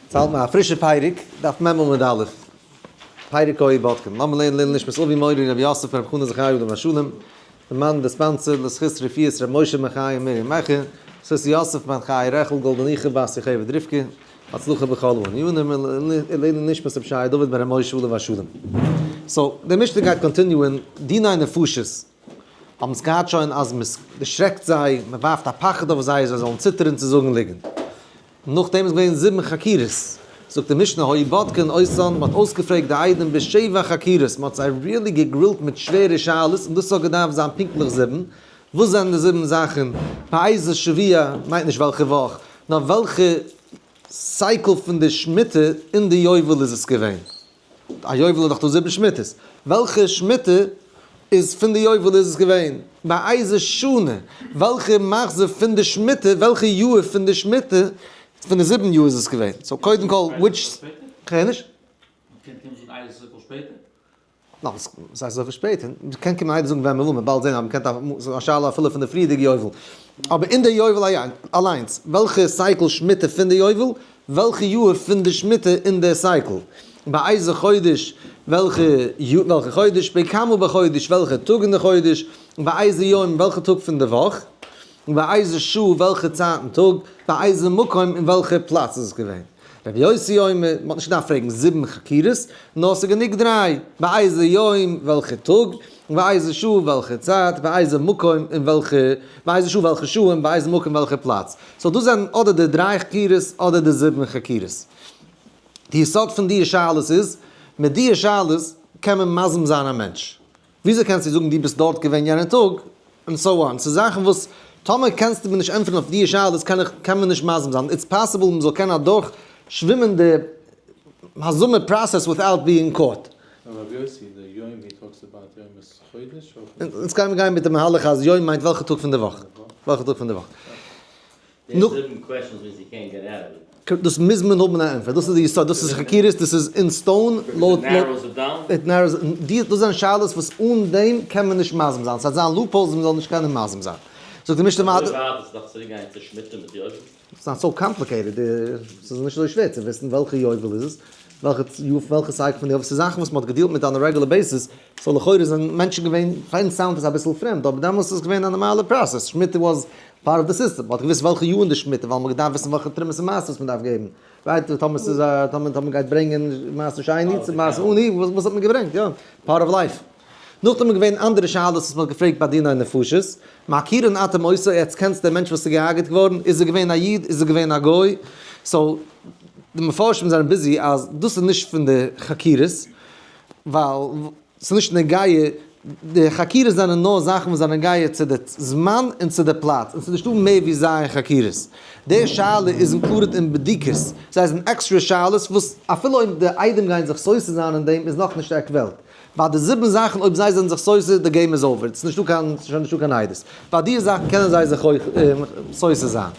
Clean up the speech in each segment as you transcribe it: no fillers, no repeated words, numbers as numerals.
יעצט האלט מען א פרישע פרק, דף מ עמוד א', פרק היו בודקין. לאמיר לערנען לעילוי נשמת אבי מורי רבי יוסף ברב חנא זכרי' עליו השלום, די מאן די sponsor לזכות רפואת רבי משה בן חיה מרים מעכי, לזכות יוסף בן חיה רעכל גאלדעניכע בת יוכבד רבקה, הצלחה בכל הענינים, לעילוי נשמת רבי שייע דוד בן רבי משה עליו השלום. so, די משנה גייט continue ען דיני נפשות. האבן עס געהאט שוין אז מען דערשרעקט זיי, מען ווארפט א פחד אויף זיי זיי זאלן ציטערן צו זאגן ליגנט. נאכדעם איז געווען זיבן חקירות, זאגט די משנה היו בודקין אותן, מען האט אויסגעפרעגט די עדים בשבע חקירות, מען האט זיי really געגרילט מיט שווערע שאלות און דאס האט געדארפט זיין פונקטליך זיבן, וואס זענען די זיבן זאכן? באיזה שבוע מיינט נישט וועלכע וואך, נאר וועלכע cycle פון די שמיטה אין די יובל איז עס געווען. א יובל איז דאך דא זיבן שמיטות, וועלכע שמיטה איז פון די יובל איז עס געווען? באיזה שנה? וועלכע מחזור פון די שמיטה, וועלכע יאר פון די שמיטה, פון די זיבן יאר איז עס געווען? so קודם כל which, כ'הער נישט. נאר וואס הייסט אזויפיל שפעטער? מ'קען קומען איידער זאגן ווען מ'וויל, מ'וועט באלד זען אז מ'קען א שאלה אפילו פון די פריערדיגע יובל. אבער אין די יובל אליינס, וועלכע cycle שמיטה פון די יובל, וועלכע יאר פון די שמיטה אין די cycle? באיזה חודש, וועלכע וועלכע חודש? בכמה בחודש, וועלכע טאג אין די חודש? באיזה יום, וועלכע טאג פון די וואך? באיזה שעה, וועלכע צייט אין טאג? באיזה מקום, אין וועלכע פלאץ איז עס געווען? רבי יוסי אומר, מען האט נישט געדארפט פרעגן זיבן חקירות, נאר ס'איז גענוג דריי, באיזה יום, וועלכע טאג, באיזה שעה, וועלכע צייט, באיזה מקום, אין וועלכע, באיזה שעה, וועלכע שעה, און באיזה מקום, וועלכע פלאץ. so דאס זענען אדער די דריי חקירות אדער די זיבן חקירות. די יסוד פון דיע שאלות איז, מיט דיע שאלות קען מען מזים זיין א מענטש. וויאזוי קענסטו זאגן דו ביסט דארט געווען יענע טאג, און so on. ס'איז זאכן וואס טאמער קענסטו מיר נישט ענטפערן אויף דיע שאלות קען איך קען מען נישט מזים זיין. it's possible מ'זאל קענען אדורך שווימען די הזמה process without being caught. רבי יוסי, די יום he talks about יום איז חודש or אונז גיימיר גיין מיט די מהלך אז יום מיינט וועלכע טאג פון די וואך. וועלכע טאג פון די וואך. דאס מוז מען האבן א ענטפער, דאס איז די יסוד, דאס איז חקירות, דאס איז אין stone, לויט, לויט, דאס זענען שאלות וואס אן דעם קען מען נישט מזים זיין, ס'וועט זיין loopholes וואס מ'זאל נישט קענען מזים זיין. זאגט די משנה ווייטער. ס'איז not so complicated, ס'איז נישט אזוי שווער צו וויסן וועלכע יובל איז עס, וועלכע יאר, וועלכע cycle פון די יובל, ס'איז זאכן וואס מ'האט געדילט מיט on a regular basis, so לכאורה זענען מענטשן געווען, פאר אונז sound עס אביסל פרעמד, אבער דעמאלס איז עס געווען א נארמאלע process, שמיטה was part of the system, מ'האט געוואוסט וועלכע יאר אין די שמיטה, ווייל מ'האט געדארפט וויסן וועלכע תרומות און מעשרות מ'דארף געבן, right, טאמער ס'איז א, טאמער טאמער מ'גייט ברענגען מעשר שני צו מעשר עני, וואס וואס האט מען געברענגט, יא, part of life. נאכדעם איז געווען אנדערע שאלות וואס מ'האט געפרעגט ביי דיני נפשות, מכירין אתם אותו, עטס קענטס דעם מענטש וואס איז געהארגעט געווארן, איז ער געווען א איד, איז ער געווען א גוי, so די מפרשים זענען busy אז דאס איז נישט פון די חקירות, ווייל ס'איז נישט נוגע, די חקירות זענען נאר זאכן וואס זענען נוגע צו די זמן און צו די פלאץ, און ס'איז נישטא מער ווי ז' חקירות. די שאלה איז included אין בדיקות, זיי זענען עקסטרע שאלות וואס אפילו אויב די עדים גייען זיך סותר זיין אין דעם איז נאכנישט עק וועלט. ביי די זיבן זאכן אויב זיי זענען זיך סותר די game איז over, ס'איז נישטא קיין, ס'איז שוין נישטא קיין עדות. ביי די זאכן קענען זיי זיך אויך סותר זיין.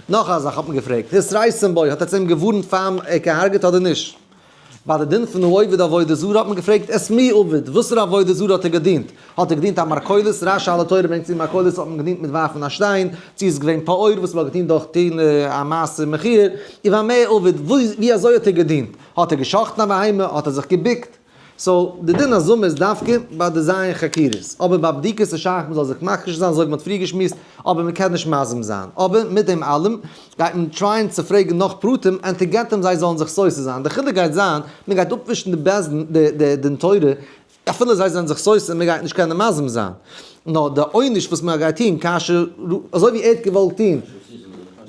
נאך א זאך האט מען געפרעגט, התריתם בו, האט עטס אים געווארנט פאר ער געהארגעט אדער נישט? ביי די דין פון העובד עבודה זרה האט מען געפרעגט את מי עבד, וואסערע עבודה זרה האט ער געדינט? האט ער געדינט א מרקוליס? רש"י על התורה ברענגט צו מרקוליס האט מען געדינט מיט ווארפן א שטיין, צו איז געווען פעור וואס מען האט געטון דורך טון א מעשה מכוער, ובמה עבד, ווי אזוי האט ער געדינט? האט ער גע'שחט'ן א בהמה? האט ער זיך געבוקט? so די דין הזמה איז דווקא ביי די ז' חקירות, אבער ביי בדיקות איז שייך מען זאל זיך מכחיש זיין אזוי ווי מען האט פריער געשמועסט, אבער מען קען נישט מזים זיין. אבער מיט דעם אלעם גייט מען טרייען צו פרעגן נאך פרטים and to get them זיי זאלן זיך סותר זיין. די חילוק גייט זיין, מען גייט אפווישן די בית דין די דין תורה אפילו זיי זענען זיך סותר מען גייט נישט קענען מזים זיין. נאר די עונש וואס מען גייט טון כאשר אזוי ווי ער האט געוואלט טון.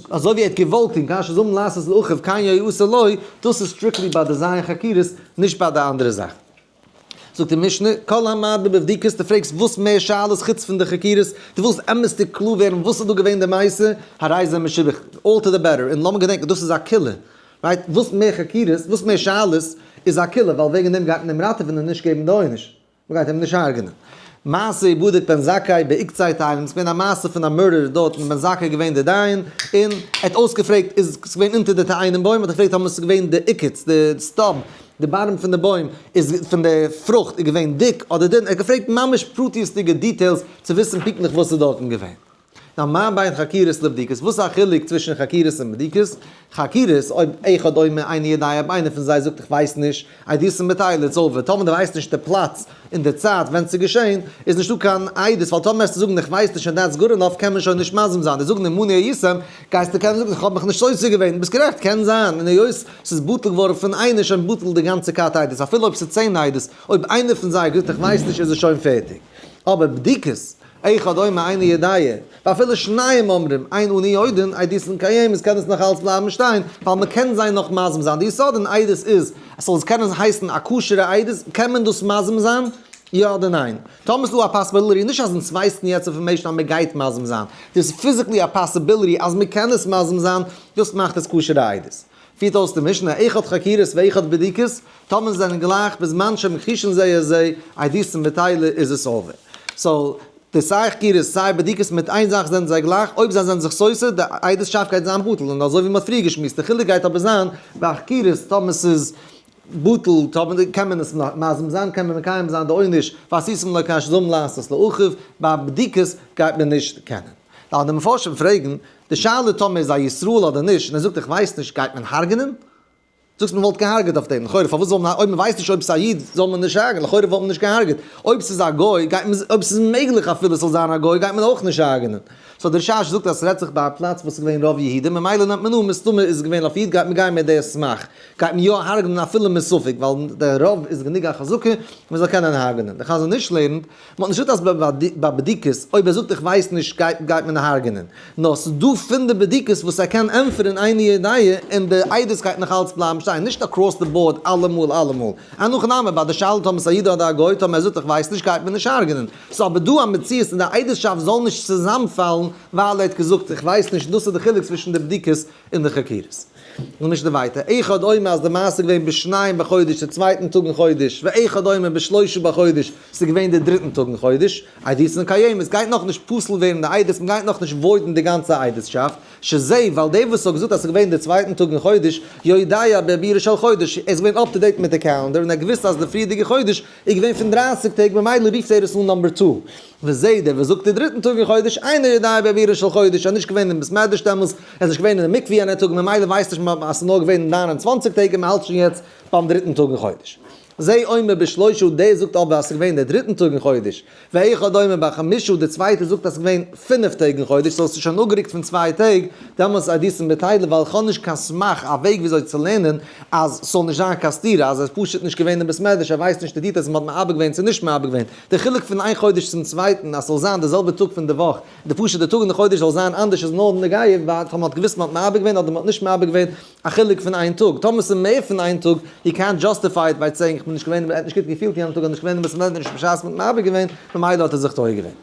אזוי ווי ער האט געוואלט טון כאשר זמם לעשות לאחיו כן יעשה לו, דאס איז strictly ביי די ז' חקירות, נישט ביי די אנדערע זאכן. זאגט די משנה, כל המרבה בבדיקות, דו פרעגסט וואס מער שאלות חוץ פון די חקירות, דו ווילסט אמת'דיג קלאר ווערן וואס איז דא געווען די מעשה, הרי זה משובח, all to the better, און לאמיר געדענקען דאס איז א קולא, right, וואס מער חקירות, וואס מער שאלות, איז א קולא, ווייל וועגן דעם גייט מען אים ראטעווען און נישט געבן די עונש. מ'גייט אים נישט הרג'נען. מעשה ובדק בן זכאי בעקצי תאנים, ס'איז געווען א מעשה פון א murder דארט און בן זכאי איז געווען דער דיין, און ער האט אויסגעפרעגט איז עס געווען אונטער די תאנים בוים, האט ער געפרעגט טאמער ס'איז געווען די עוקץ, די stub, די bottom פון די בוים איז פון די פרוכט איז געווען דיק אדער דין, ער האט געפרעגט ממש פרטיות'דיגע details צו וויסן פונקטליך וואס איז דארטן געווען. Now מה בין חקירות לבדיקות? וואס איז א חילוק צווישן חקירות און בדיקות? חקירות, אויב אחד אומר איני יודע, אויב איינער פון זיי זאגט איך ווייס נישט, עדותן בטילה, it's over. טאמער דו ווייסט נישט די פלאץ און די צייט ווען ס'איז געשען, איז נישטא קיין עדות, ווייל טאמער וועסטו זאגן איך ווייס נישט און that's good enough קען מען שוין נישט מזים זיין. די זאגן עמנו הייתם, גייסטו קענען זאגן איך האב מיך נישט סותר געווען. ביסט גערעכט, קען זיין, און היות ס'איז בטל געווארן פון איינער איז שוין בטל די גאנצע כת עדות, אפילו אויב ס'איז 10 עדות, אויב איינער פון זיי האט געזאגט איך ווייס נישט איז עס שוין פערטיג. אבער בדיקות, אחד אומר איני יודע, ואפילו שניים אומרים, אין אנו יודעין, עדותן קיימת קען עס נאך אלץ בלייבן שטיין, ווייל מען קען זיי נאך מזים זיין. די יסוד אין עדות איז, אז ס'זאל עס קענען הייסן א כשר'ע עדות, קען מען דאס מזים זיין? יא אדער ניין? טאמער ס'איז דא א possibility, נישט אז אונז ווייסן יעצט information אז מען גייט מזים זיין, דאס איז physically א possibility אז מען קען עס מזים זיין, דאס מאכט עס כשר'ע עדות. פירט אויס די משנה, אחד חקירות ואחד בדיקות, טאמער זיי זענען גלייך בזמן שמכחישין זה את זה, עדותן בטילה איז עס over. So, די סיי חקירות סיי בדיקות מיט איין זאך זענען זיי גלייך, אויב זיי זענען זיך סותר, די עדות'שאפט גייט זיין בטל, און אזוי ווי מ'האט פריער געשמועסט, די חילוק גייט אבער זיין ביי חקירות טאמער ס'איז בטל, טאמער קען מען עס מזים זיין, קען מען מקיים זיין די עונש, ועשיתם לו כאשר זמ לעשות לאחיו, ביי בדיקות גייט מען נישט קענען. דאן די מפרשים פרעגן, די שאלה טאמער איז א ישראל אדער נישט, און ער זאגט איך ווייס נישט, גייט מען הרג'נען? זאגסט מען וואלט געהארגעט אויף דעם, לכאורה פארוואס זאל מען, אויב מען ווייסט נישט אויב ס'איז א איד זאל מען נישט הרג'נען, לכאורה וואלט מען נישט געהארגעט, אויב ס'איז א גוי גייט מען, אויב ס'איז מעגליך אפילו ס'זאל זיין א גוי גייט מען אויך נישט הרג'נען. So דער רש"ש זאגט אז ס'רעדט זיך ביי א פלאץ וואס איז געווען רוב יהודים ממילא נעמט מען אן מסתמא איז עס געווען אויף איד גייט מען גיין מיט די סמך גייט מען יא הרג'נען אפילו מספק ווייל דער רוב איז גענוג א חזקה מען זאל קענען הרג'נען. דער חזון איש לערנט מ'האט נישט געזאגט אז ביי בדיקות אויב ער זאגט איך ווייס נישט גייט גייט מען הרג'נען, נאר ס'איז דא פון די בדיקות וואס ער קען ענטפערן איני יודע און די עדות גייט נאך אלץ בלייבן שטיין, נישט across the board אלעמאל אלעמאל. אין הכי נמי ביי די שאלה טאמער ס'איז א איד אדער א גוי טאמער ער זאגט איך ווייס נישט גייט מען נישט הרג'נען. ס'איז אבער דא א מציאות און די עדות'שאפט זאל נישט צוזאמפאלן ווייל ער האט געזאגט איך ווייס נישט, דאס איז די חילוק צווישן די בדיקות און די חקירות. נו משנה ווייטער, אחד אומר אז די מעשה איז געווען בשניים בחודש די צווייטן טאג אין חודש, ואחד אומר בשלושה בחודש ס'איז געווען די דריטן טאג אין חודש, עדותן קיימת, גייט נאכנישט פסול ווערן די עדות, מ'גייט נאכנישט void ן די גאנצע עדות'שאפט, שזה, ווייל דער וואס האט געזאגט אז ס'איז געווען די צווייטן טאג אין חודש, יודע בעיבורו של חודש, ער איז געווען up to date מיט די calendar און ער האט געוואוסט אז די פריערדיגע חודש איז געווען פון 30 טעג ממילא רופט ער עס אן number two. וזה דער וואס זאגט די דריטן טאג אין חודש אינו יודע בעיבורו של חודש, ער איז נישט געווען אין בית מדרש דעמאלס, ער איז נישט געווען אין די מקווה יענע טאג ממילא ווייסט נישט אז ס'איז נאר געווען 29 טעג און מ'האלט שוין יעצט ביים דריטן טאג אין חודש. זה אומר בשלושה דער זאגט אבער אז ס'איז געווען דער דריטן טאג אין חודש, ואחד אומר בחמשה דער צווייטער זאגט אז ס'איז געווען פינף טעג אין חודש, so ס'איז שוין אפגערוקט פון צוויי טעג, דעמאלס עדותן בטילה ווייל איך האב נישט קיין סמך א וועג וויאזוי צו לערנען אז ס'זאל נישט זיין קיין סתירה אז ער איז פשוט נישט געווען אין בית מדרש ער ווייסט נישט די details מ'האט מעבר געווען צו נישט מעבר געווען, די חילוק פון איין חודש צום צווייטן אז ס'זאל זיין די זעלבע טאג פון די וואך, די פשוט די טאג אין די חודש זאל זיין אנדערש איז נאר נוגע ווייל מ'האט געוואוסט מ'האט מעבר געווען אדער מ'האט נישט מעבר געווען, א חילוק פון איין טאג, טאמער ס'איז מער פון איין טאג, you can't justify it by saying איך בין נישט געווען, ער האט נישט גוט געפילט יענעם טאג, ער איז נישט געווען אין בית מדרש בשעת מ'האט מעבר געווען, ממילא האט ער זיך טועה געווען.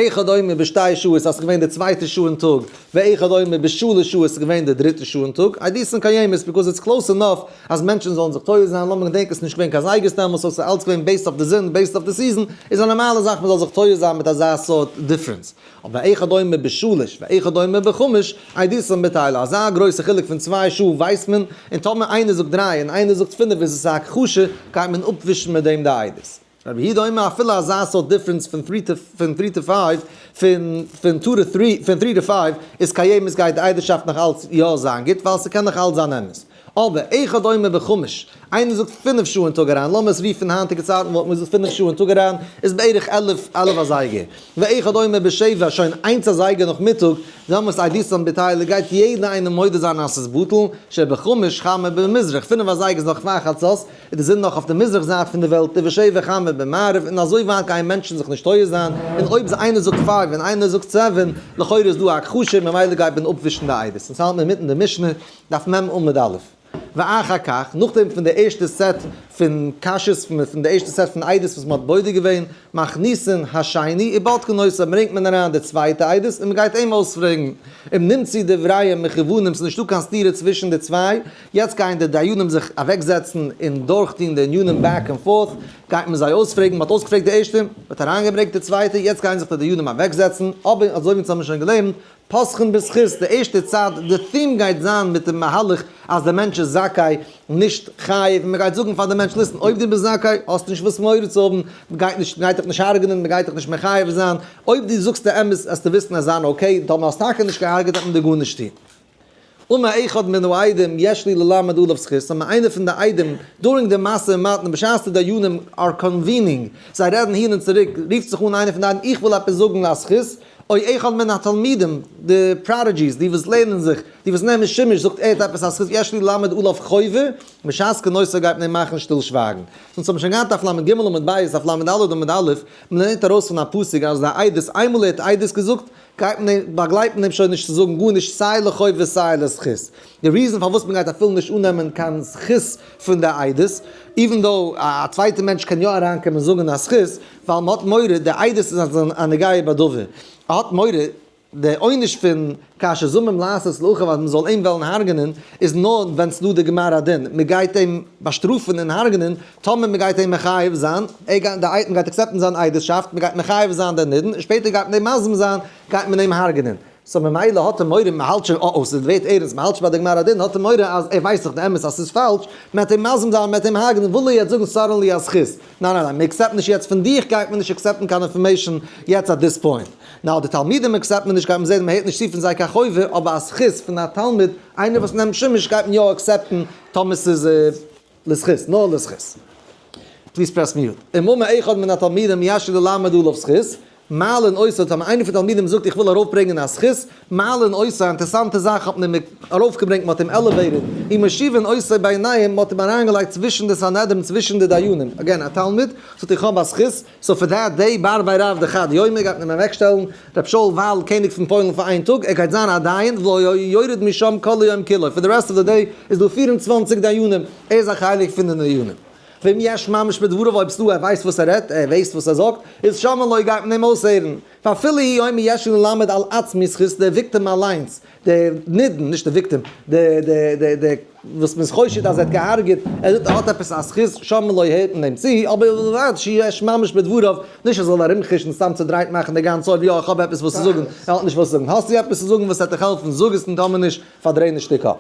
אחד אומר בשתי שעות אז ס'איז געווען די צווייטע שעה אין טאג, ואחד אומר בשלש שעות ס'איז געווען די דריטע שעה אין טאג, עדותן קיימת because it's close enough אז מענטשן זאלן זיך טועה זיין, לאמיר געדענקען ס'איז נישט געווען קיין זייגערס דעמאלס so ס'איז אלץ געווען based אויף די זון, based אויף די season, איז א נארמאלע זאך מ'זאל זיך טועה זיין מיט אזא סארט difference. אבער אחד אומר בשלש ואחד אומר בחמש, עדותן בטילה, אזא גרויסע חילוק פון צוויי שעה ווייסט מען, און טאמער איינער זאגט דריי און איינער זאגט פינף איז עס א הכחשה, גייט מען אפווישן מיט דעם די עדות. רבי יהודה אומר אפילו אזא סארט difference פון three to פון three to five, פון פון two to three, פון three to five, איז קיימת גייט די עדות'שאפט נאך אלץ יא זיין גוט ווייל ס'קען נאך אלץ זיין אמת. אבער אחד אומר בחמש, איינער זאגט פינף שעה אין טאג אריין, לאמיר עס רופן היינטיגע צייטן וואלט מען געזאגט פינף שעה אין טאג אריין, איז בערך 11, 11 אזייגער. ואחד אומר בשבע, שוין איינס אזייגער נאכמיטאג, דעמאלס עדותן בטילה גייט יעדער איינער מודה זיין אז ס'איז בטל, שבחמש חמה במזרח, פינף אזייגער איז נאך פאר חצות, איז די זון נאך אויף די מזרח זייט פון די וועלט, ובשבע חמה במערב, און אזוי ווייט גייען מענטשן זיך נישט טועה זיין, און אויב איינער זאגט five און איינער זאגט seven, לכאורה איז דא א הכחשה, ממילא גייט מען אפווישן די עדות. אונז האלט מיר אינמיטן די משנה, דף מ' עמוד א'. ואחר כך, נאכדעם פון די ערשטע set פון קשיות, פון די ערשטע set פון עדות וואס מ'האט בודק געווען, מכניסין השני ובודקין אותו, ברענגט מען אריין די צווייטע עדות און מ'גייט אים אויספרעגן, אם נמצאו דבריהם מכוונים, ס'איז נישטא קיין סתירה צווישן די צוויי, יעצט גייען די דיינים זיך אוועקזעצן און דורכטון די ענינים back and forth, גייט מען זיי אויספרעגן, מ'האט אויסגעפרעגט די ערשטע, מ'האט אריינגעברענגט די צווייטע, יעצט גייען זיך די דיינים אוועקזעצן, אבער אזוי ווי אונז האבן שוין געלערנט, פותחין בזכות, די ערשטע צד, די theme גייט זיין מיט די מהלך אז די מענטש איז זכאי, נישט חייב, מען גייט זאגן פאר די מענטש listen, אויב דו ביסט זכאי, האסטו נישט וואס מורא צו האבן, מען גייט נישט, מען גייט דיך נישט הרג'נען, מען גייט דיך נישט מחייב זיין, אויב דו זאגסט די אמת וועסטו וויסן אז זיין okay, טאמער האסט טאקע נישט געהארגעט וועט מען דיר גארנישט טון. אמר אחד מן העדים יש לי ללמד עליו זכות, אמר איינער פון די עדים, during די משא ומתן בשעת די דיינים are convening, זיי רעדן הין און צוריק, רופט זיך אן איינער פון די עדים איך וויל עפעס זאגן א זכות, או אחד מן התלמידים, די prodigies, די וואס לערנען זיך, די וואס נעמען שימוש, זאגט ער האט עפעס א זכות יש לי ללמד עליו חובה, בשעת כינוסו גייט מען אים מאכן שטיל שווייגן. אונז האבן שוין געהאט דף לג עמוד ב', דף לד עמוד א', מען לערנט ארויס פון א פסוק אז די עדות, איינמאל ער האט עדות געזאגט, גייט מען אים, באגלייבט מען אים שוין נישט צו זאגן גארנישט סיי לחוב וסיי לזכות. די reason פארוואס מען גייט אפילו נישט אננעמען קיין זכות פון די עדות, even though א צווייטע מענטש קען יא אריינקומען זאגן א זכות, ווייל מען האט מורא די עדות איז א נוגע בדבר, ער האט מורא די עונש פון כאשר זמם לעשות לאחיו אז מען זאל אים וועלן הרג'נען איז נאר ווען ס'דא די גמר הדין, מען גייט אים באשטראפן און הרג'נען טאמער מען גייט אים מחייב זיין, ער גייט די מען גייט accept ן זיין עדות'שאפט, מען גייט מחייב זיין די נידון, און שפעטער גייט מען אים מזים זיין, גייט מען אים הרג'נען. so ממילא האט ער מורא, מען האלט שוין, אה אה, ס'ווערט ערנסט, מען האלט שוין ביי די גמר הדין, האט ער מורא אז ער ווייסט דאך די אמת אז ס'איז פאלש, מען וועט אים מזים זיין, מען וועט אים הרג'נען, וויל ער יעצט זאגן suddenly א זכות. ניין ניין ניין, מען accept נישט יעצט, פון דיך גייט מען נישט accept ן קיין information יעצט at this point. נאר די תלמידים accept מען נישט, גייט מען זען, מען הערט נישט צו פון זיי קיין חובה, אבער א זכות פון א תלמיד, איינער וואס נעמט שימוש גייט מען יא accept ן, טאמער ס'איז. לזכות, נאר לזכות. please press mute. אם אמר אחד מן התלמידים יש לי ללמד עליו זכות, מעלין אותו, טאמער איינער פון תלמידים זאגט איך וויל ארויפברענגען א זכות, מעלין אותו, א אינטערסאנטע זאך האט מען אים ארויפגעברענגט, מען האט אים elevated, ומושיבין אותו ביניהם, מען האט אים אריינגעלייגט צווישן די סנהדרין, צווישן די דיינים, again א תלמיד זאגט איך האב א זכות, so for that day בר בי רב דחד יומא גייט מען אים אוועקשטעלן ר' שאול ווייל קעניג פון פוילן פאר איין טאג, ער גייט זיין א דיין ולא יורד משם כל היום כולו, for the rest of the day איז דא 24 דיינים, ער איז א חלק פון די דיינים. ואם יש ממש בדבריו אויב ס'דא ער ווייסט וואס ער רעדט, ער ווייסט וואס ער זאגט, איז שומעין לו גייט מען אים אויסהערן. ואפילו הוא אומר יש לי ללמד על עצמי זכות דער victim אליינס, דער נידון, נישט דער victim, דער דער דער דער וואס מ'איז חושד אז ער האט געהארגעט, ער זאגט ער האט עפעס א זכות, שומעין לו הערט מען אים צו, אבער ובלבד שיש ממש בדבריו, נישט ער זאל ארומחוש'ן סתם צודרייט מאכן די גאנצע אויב יא איך האב עפעס וואס צו זאגן, ער האט נישט וואס צו זאגן, האסטו עפעס צו זאגן וואס וועט דיך העלפן זאג עס און טאמער נישט פארדריי נישט די קאפ.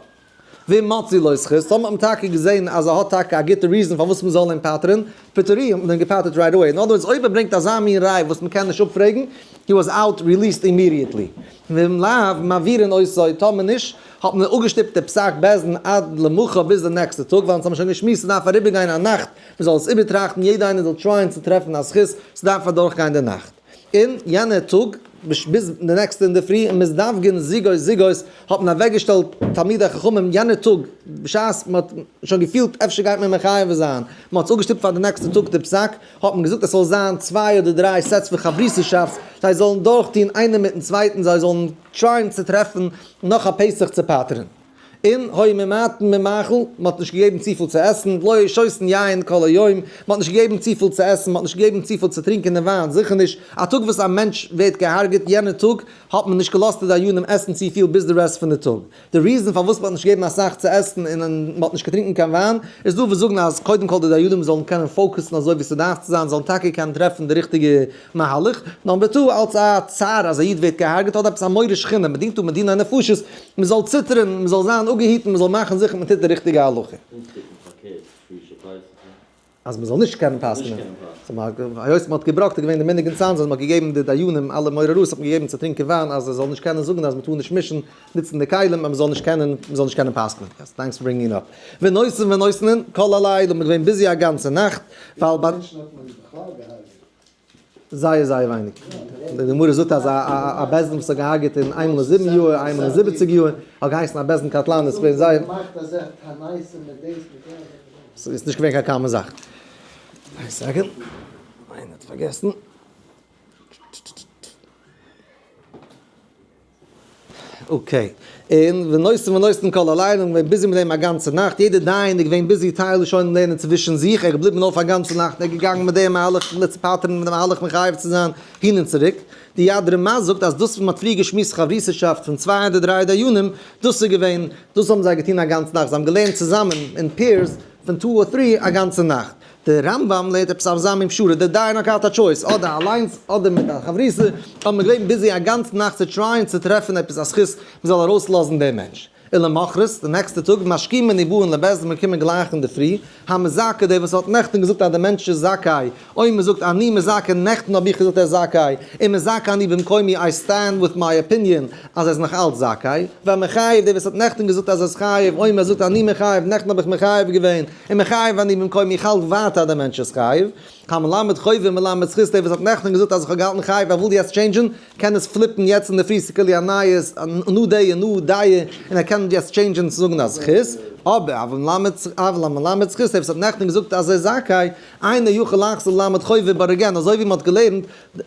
ואם מצאו לו זכות, טאמער האט מען טאקע געזען אז ער האט טאקע א גוטע reason פארוואס מ'זאל אים פטר'ן, פטרוהו האט מען אים געפטר'ט right away, in other words אויב ער ברענגט אזא מין ראי' וואס מ'קען נישט אפפרעגן, he was out released immediately. ואם לאו, מעבירין אותו, טאמער נישט, האט מען אפגעשטופט די פסק בית דין עד למחר ביז די נעקסטע טאג, ווייל אונז האבן שוין געשמועסט ס'דארף אריבערגיין א נאכט, מ'זאל עס איבערטראכטן, יעדער איינער זאל try ען צו טרעפן א זכות, ס'דארף אדורכגיין די נאכט. און יענער טאג, ביז די נעקסטע אינדערפרי, און מזדווגין זוגות זוגות, האט מען אוועקגעשטעלט תלמידי חכמים יענער טאג, בשעת מען האט שוין געפילט אפשר גייט מען מחייב זיין, מען האט עס אפגעשטופט פאר די נעקסטע טאג די פסק, האט מען געזאגט עס זאל זיין צוויי אדער דריי sets פון חברותא'שאפט, זיי זאלן דורכטון איינער מיטן צווייטן, זיי זאלן try ען צו טרעפן נאך א פתח צו פטר'ן. און היו ממעטין ממאכל, מען האט נישט געגעבן צופיל צו עסן, ולא היו שותין יין כל היום, מען האט נישט געגעבן צופיל צו עסן, מען האט נישט געגעבן צופיל צו טרינקען און וויין, זיכער נישט, א טאג וואס א מענטש ווערט געהארגעט יענע טאג, האט מען נישט געלאזט די דיינים עסן צופיל ביז די rest פון די טאג. די reason פארוואס מען האט נישט געגעבן אסאך צו עסן און מען האט נישט געטרינקען קיין וויין, איז דא וואס זאגן אז קודם כל די דיינים זאלן קענען focus ן אזוי ווי ס'דארף צו זיין, זאלן טאקע קענען טרעפן די ריכטיגע מהלך, number two, אלס א צער אז א איד ווערט געהארגעט האט עפעס א מורא שכינה, מען דינט דא מיט דיני נפשות, מען זאל ציטערן, מען זאל זיין אפגעהיטן, מען זאל מאכן זיכער מען טוט די ריכטיגע הלכה. אונז טוט מען פארקערט, פרי שפייסער. אז מען זאל נישט קענען פסק'נען. היות מען האט געבראקט איז געווען די מנהג אין צאנז אז מען האט געגעבן די דיינים אלע מורה הוראות האט מען געגעבן צו טרינקען וויין אז זיי זאלן נישט קענען זאגן אז מען טאר נישט מישן נוצן די כלים אז מען זאל נישט קענען מען זאל נישט קענען פסק'נען. yes, thanks for bringing it up. ונושאים ונותנין כל הלילה מען איז געווען busy א גאנצע נאכט ווייל ביי. מענטשן האט מען בכלל געהארגעט. זייער זייער ווייניג. די גמרא זאגט אז א בית דין וואס האט געהארגעט אין איינמאל אין זיבן יאר, איינמאל אין 70 יאר, האט געהייסן א בית דין קטלני, ס'איז געווען זייער. ס'איז נישט געווען קיין common זאך. איין second. איינער האט פארגעסן. okay. און ונושאים ונותנין כל הלילה, און געווען busy מיט דעם א גאנצע נאכט, יעדער דיין איז געווען busy טייל שוין לערנען צווישן זיך, ער איז געבליבן אויף א גאנצע נאכט, ער איז געגאנגען מיט דעם מהלך צו פטר'ן, מיט דעם מהלך מחייב צו זיין, הין און צוריק. די יד רמה זאגט אז דאס וואס מען האט פריער געשמועסט חברותא'שאפט פון צוויי אדער דריי דיינים, דאס איז געווען, דאס האבן זיי געטון א גאנצע נאכט, זיי האבן געלערנט צוזאמען אין pairs. פון two or three א גאנצע נאכט. דער רמב ם לערנט עפעס אזא מין פשרה, דער דיין האט געהאט א choice, אדער אליינס אדער מיט א חברותא, האט מען געווען busy א גאנצע נאכט צו try ען צו טרעפן עפעס א זכות מען זאל ארויסלאזן דעם מענטש. און למחרת, די נעקסטע טאג, משכימין ובאין לבית דין, מיר קומען גלייך אינדערפרי, המזכה, דער וואס האט נעכטן געזאגט אז דער מענטש איז זכאי, אויב מען זאגט אני מזכה, נעכטן האב איך געזאגט ער איז זכאי, און מזכה אני במקומי, I stand with my opinion אז ער איז נאך אלץ זכאי, והמחייב, דער וואס האט נעכטן געזאגט אז ער איז חייב, אויב מען זאגט אני מחייב, נעכטן האב איך מחייב געווען, און מחייב אני במקומי, איך האלט ווייטער אז דער מענטש איז חייב. המלמד חובה מלמד זכות, דער וואס האט נעכטן געזאגט אז איך האב געהאלטן חייב, ער וויל יעצט change ן, קען עס flip ן יעצט אינדערפרי, ס'איז כאילו א נייע, א new day, א new דעה, און ער קען יעצט change ן צו זאגן א זכות, אבער אבל המלמד זכות, דער וואס האט נעכטן געזאגט אז ער איז זכאי, אינו יכול לחזור ללמד חובה but again, אזוי ווי מ'האט געלערנט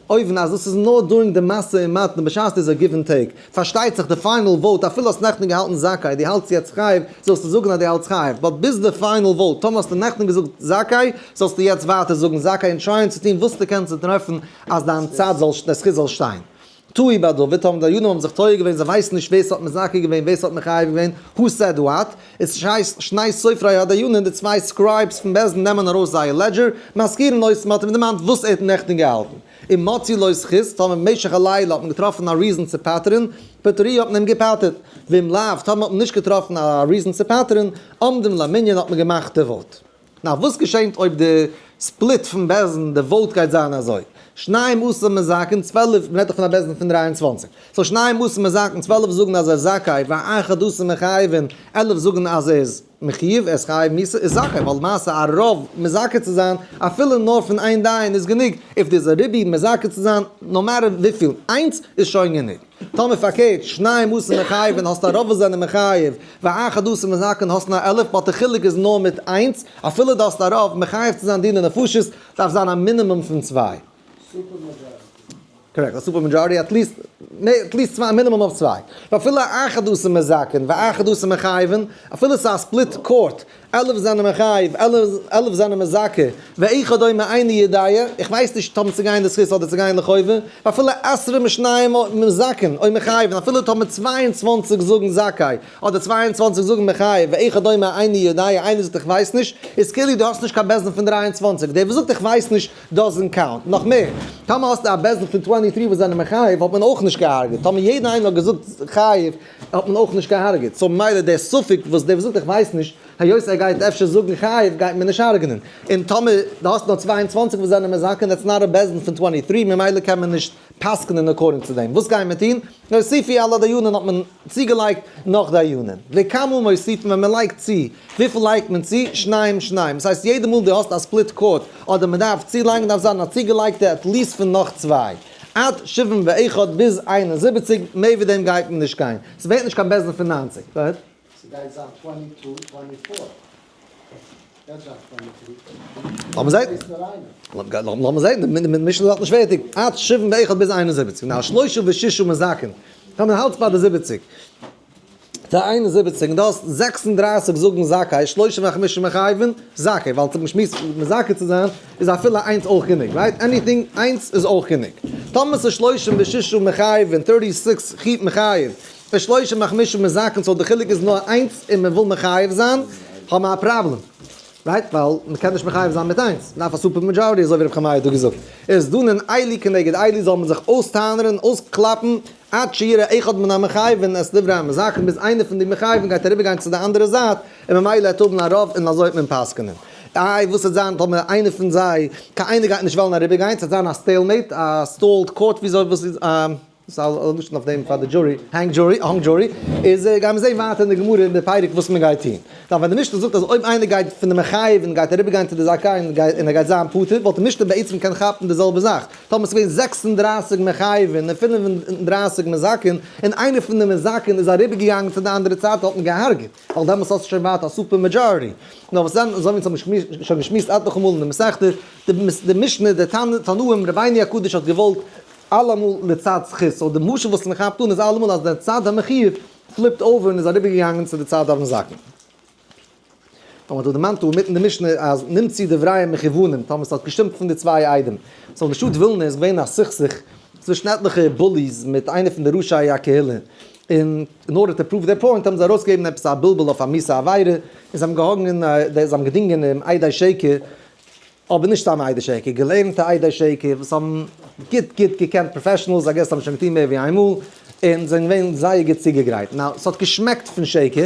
אויבן אז דאס איז נאר during די משא ומתן בשעת איז א give and take, פארשטייט זיך די final vote אפילו האסט נעכטן געהאלטן זכאי דו האלטסט יעצט חייב זאלסטו זאגן אז דו האלטסט חייב but ביז די final vote טאמער האסטו נעכטן געזאגט זכאי זאלסטו יעצט ווייטער זאגן זכאי און try ען צו טון וואס דו קענסט צו טרעפן אז דיין צד זאל די זכות זאל שטיין. טעו בדבר, טאמער די דיינים האבן זיך טועה געווען זיי ווייסן נישט ווער ס'האט מזכה געווען ווער ס'האט מחייב געווען, who said what, איז שני סופרי הדיינים די צוויי scribes פון בית דין נעמען ארויס זייער ledger, מזכירין אותו מ'האט אים דערמאנט וואס ער האט נעכטן געהאלטן. און מצאו לו זכות, טאמער במשך הלילה האט מען געטראפן א reason צו פטר'ן, פטרוהו האט מען אים געפטר'ט. ואם לאו, טאמער האט מען נישט געטראפן א reason צו פטר'ן, עומדים למנין האט מען געמאכט די vote. נאר וואס געשענט אויב די split פון בית דין, די vote גייט זיין אזוי, שנים עשר מזכין 12, מ'רעדט דאך פון א בית דין פון 23, so שנים עשר מזכין 12 זאגן אז ער איז זכאי, ואחד עשר מחייבין, 11 זאגן אז ער איז מחויב, ער איז חייב מיתה, איז זכאי, ווייל למעשה א רוב מזכה צו זיין, אפילו נאר פון איין דיין איז גענוג, if there's א ריבוי מזכה צו זיין, no matter וויפיל, איינס איז שוין גענוג. טאמער פארקערט, שנים עשר מחייבין האסטו א רוב וואס זענען מחייב, ואחד עשר מזכין האסט נאר 11, but די חילוק איז נאר מיט איינס, אפילו דו האסט א רוב, מחייב צו זיין דיני נפשות, דארף זיין א מינימום פון צוויי. super majority. Correct, א super majority, at least, at least צוויי, א מינימום אויף צוויי. ואפילו אחד עשר מזכין, ואחד עשר מחייבין, אפילו ס'איז א split court, 11 זענען מחייב, 11 זענען מזכה, ואחד אומר איני יודע, איך ווייס נישט טאמער צו גיין לזכות אדער צו גיין לחובה, ואפילו עשרים ושניים מזכין, או מחייבין, אפילו טאמער 22 זאגן זכאי, אדער 22 זאגן מחייב, ואחד אומר איני יודע, איינער זאגט איך ווייס נישט, איז כאילו דו האסט נישט קיין בית דין פון 23, דער וואס זאגט איך ווייס נישט, doesn't count. נאך מער, טאמער האסטו א בית דין פון 23 וואס זענען מחייב, האט מען אויך נישט געהארגעט. טאמער יעדער איינער האט געזאגט חייב, האט מען אויך נישט געהארגעט. So מילא דער ספק וואס דער וואס זאגט איך ווייס נישט, היות ער גייט אפשר זאגן חייב, גייט מען נישט הרג'נען. און טאמער דו האסט נאר 22 וואס זענען מזכה, that's not a בית דין פון 23, ממילא קען מען נישט פסק'נען according צו דעם. וואס גייען מיר טון? הוסיפו על הדיינים האט מען צוגעלייגט נאך דיינים. וכמה מוסיפין ווען מען לייגט צו, וויפיל לייגט מען צו? שניים שניים. דאס הייסט יעדע מאל דו האסט א split court אדער מען דארף צולייגן דארף זיין א צוגעלייגטע at least פון נאך צוויי. עד 71 ביז 71, מער ווי דעם גייט מען נישט גיין. ס'ווערט נישט קיין בית דין פון 90. Go ahead. ס'גייט זיין 22, 24. That's not 23. לאמיר זען. לאמיר זען, די משנה איז נישט fertig. עד 71 ביז 71. נאר שלושה ושישה מזכין. טאמער האלט ביי די 70. די 71, דאס 36 זאגן זכאי, שלושה וחמישה מחייבין, זכאי, ווייל צום שמועס מזכה צו זיין, איז אפילו איינס אויך גענוג, right? Anything, איינס איז אויך גענוג. טאמער ס'איז שלושה ושישה מחייבין, 36 חי מחייב, ושלושה וחמישה מזכין, so די חילוק איז נאר איינס און מען וויל מחייב זיין, האבן מיר א פראבלעם. Right? ווייל מען קען נישט מחייב זיין מיט איינס. מ'דארף א super majority, אזוי ווי רב חמאי האט דא געזאגט. איז דנין אלו כנגד אלו זאל מען זיך אויסטענה'ן, אויסקלאפן, עד שיראה אחד מן המחייבין את דברי המזכין, ביז איינער פון די מחייבים גייט אריבערגיין צו די אנדערע זייט, און ממילא וועט האבן א רוב און אזוי וועט מען פסק'נען. איי, וואס וועט זיין טאמער איינער פון זיי, קיין איינער גייט נישט וועלן אריבערגיין, ס'וועט זיין א stalemate, א stalled court, וויאזוי, וואס איז, דאס איז א לשון אויף דעם פאר די jury, hung jury, hung jury, איז גייען מיר זען ווייטער אין די גמרא אין די פרק וואס מען גייט טון. דאן ווען די משנה זאגט אז אויב איינער גייט פון די מחייב און גייט אריבערגיין צו די זכאי און גייט און ער גייט זיין פטור, וואלט די משנה בעצם קען כאפן די זעלבע זאך. טאמער ס'איז געווען 36 מחייבין און 35 מזכין, און איינער פון די מזכין איז אריבערגעגאנגען צו די אנדערע צד האט מען געהארגעט, ווייל דעמאלטס האסטו שוין ווייטער א super majority. נאר וואס דען, אזוי ווי אונז האבן שוין געשמועסט עטליכע מאל אין די מסכתא, די משנה, די תנאים, רבינו הקדוש האט געוואלט אלעמאל לצד זכות, so די משל וואס מען כאפט אן איז אלעמאל אז דער צד המחויב flip ט over און איז אריבערגעגאנגען צו די צד המזכה. טאמער האט דער דערמאנט דא אינמיטן די משנה אז נמצאו דבריהם מכוונים, טאמער ס'האט געשטימט פון די צוויי עדים. So אין די שטאט ווילנע איז געווען א סכסוך צווישן עטליכע bullies מיט איינער פון די ראשי הקהילה. און in order to prove their point האבן זיי ארויסגעגעבן עפעס א בלבול אויף א מיאוסע עבירה, און זיי האבן געהאנגען, זיי האבן געדינגען דעם עדי שקר, אבער נישט סתם עדי שקר, געלערנטע עדי שקר וואס האבן גוט גוט געקענט professionals, I guess האבן שוין געטון מער ווי איינמאל, און זענען געווען זייער גוט צוגעגרייט. Now, ס'האט געשמעקט פון שקר,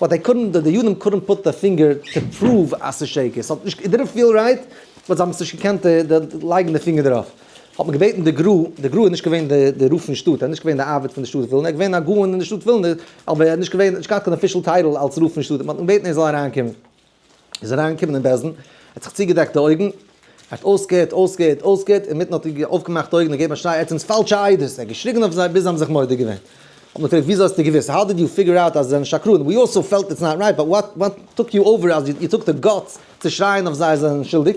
but they couldn't, די דיינים couldn't put the finger to prove אז ס'איז שקר, ס'האט נישט, it didn't feel right, but זיי האבן עס נישט געקענט לייגן די פינגער דערויף. האט מען געבעטן די גרא, די גרא איז נישט געווען די רב פון שטאט, ער איז נישט געווען די אב"ד פון די שטאט ווילנע, ער איז געווען א גאון אין די שטאט ווילנע, אבער ער האט נישט געווען, נישט געהאט קיין official title אלס רב פון שטאט, מען האט אים געבעטן ער זאל אריינקומען. איז אריינגעקומען אין בית דין, ער האט זיך צוגעדעקט די אויגן, ער האט אויסגעהערט, אויסגעהערט, אויסגעהערט, אינמיטן האט ער אויפגעמאכט די אויגן און געגעבן א שריי, ער האט אונז פאלשע עדות, ער האט געשריגן אויף זיי ביז זיי האבן זיך מודה געווען. האט מען געפרעגט, וויאזוי האסטו געוואוסט? How did you figure out אז זיי זענען שקרנים? We also felt it's not right, but what what took you over אז you took the guts צו שרייען אויף זיי אז זיי זענען שולדיג?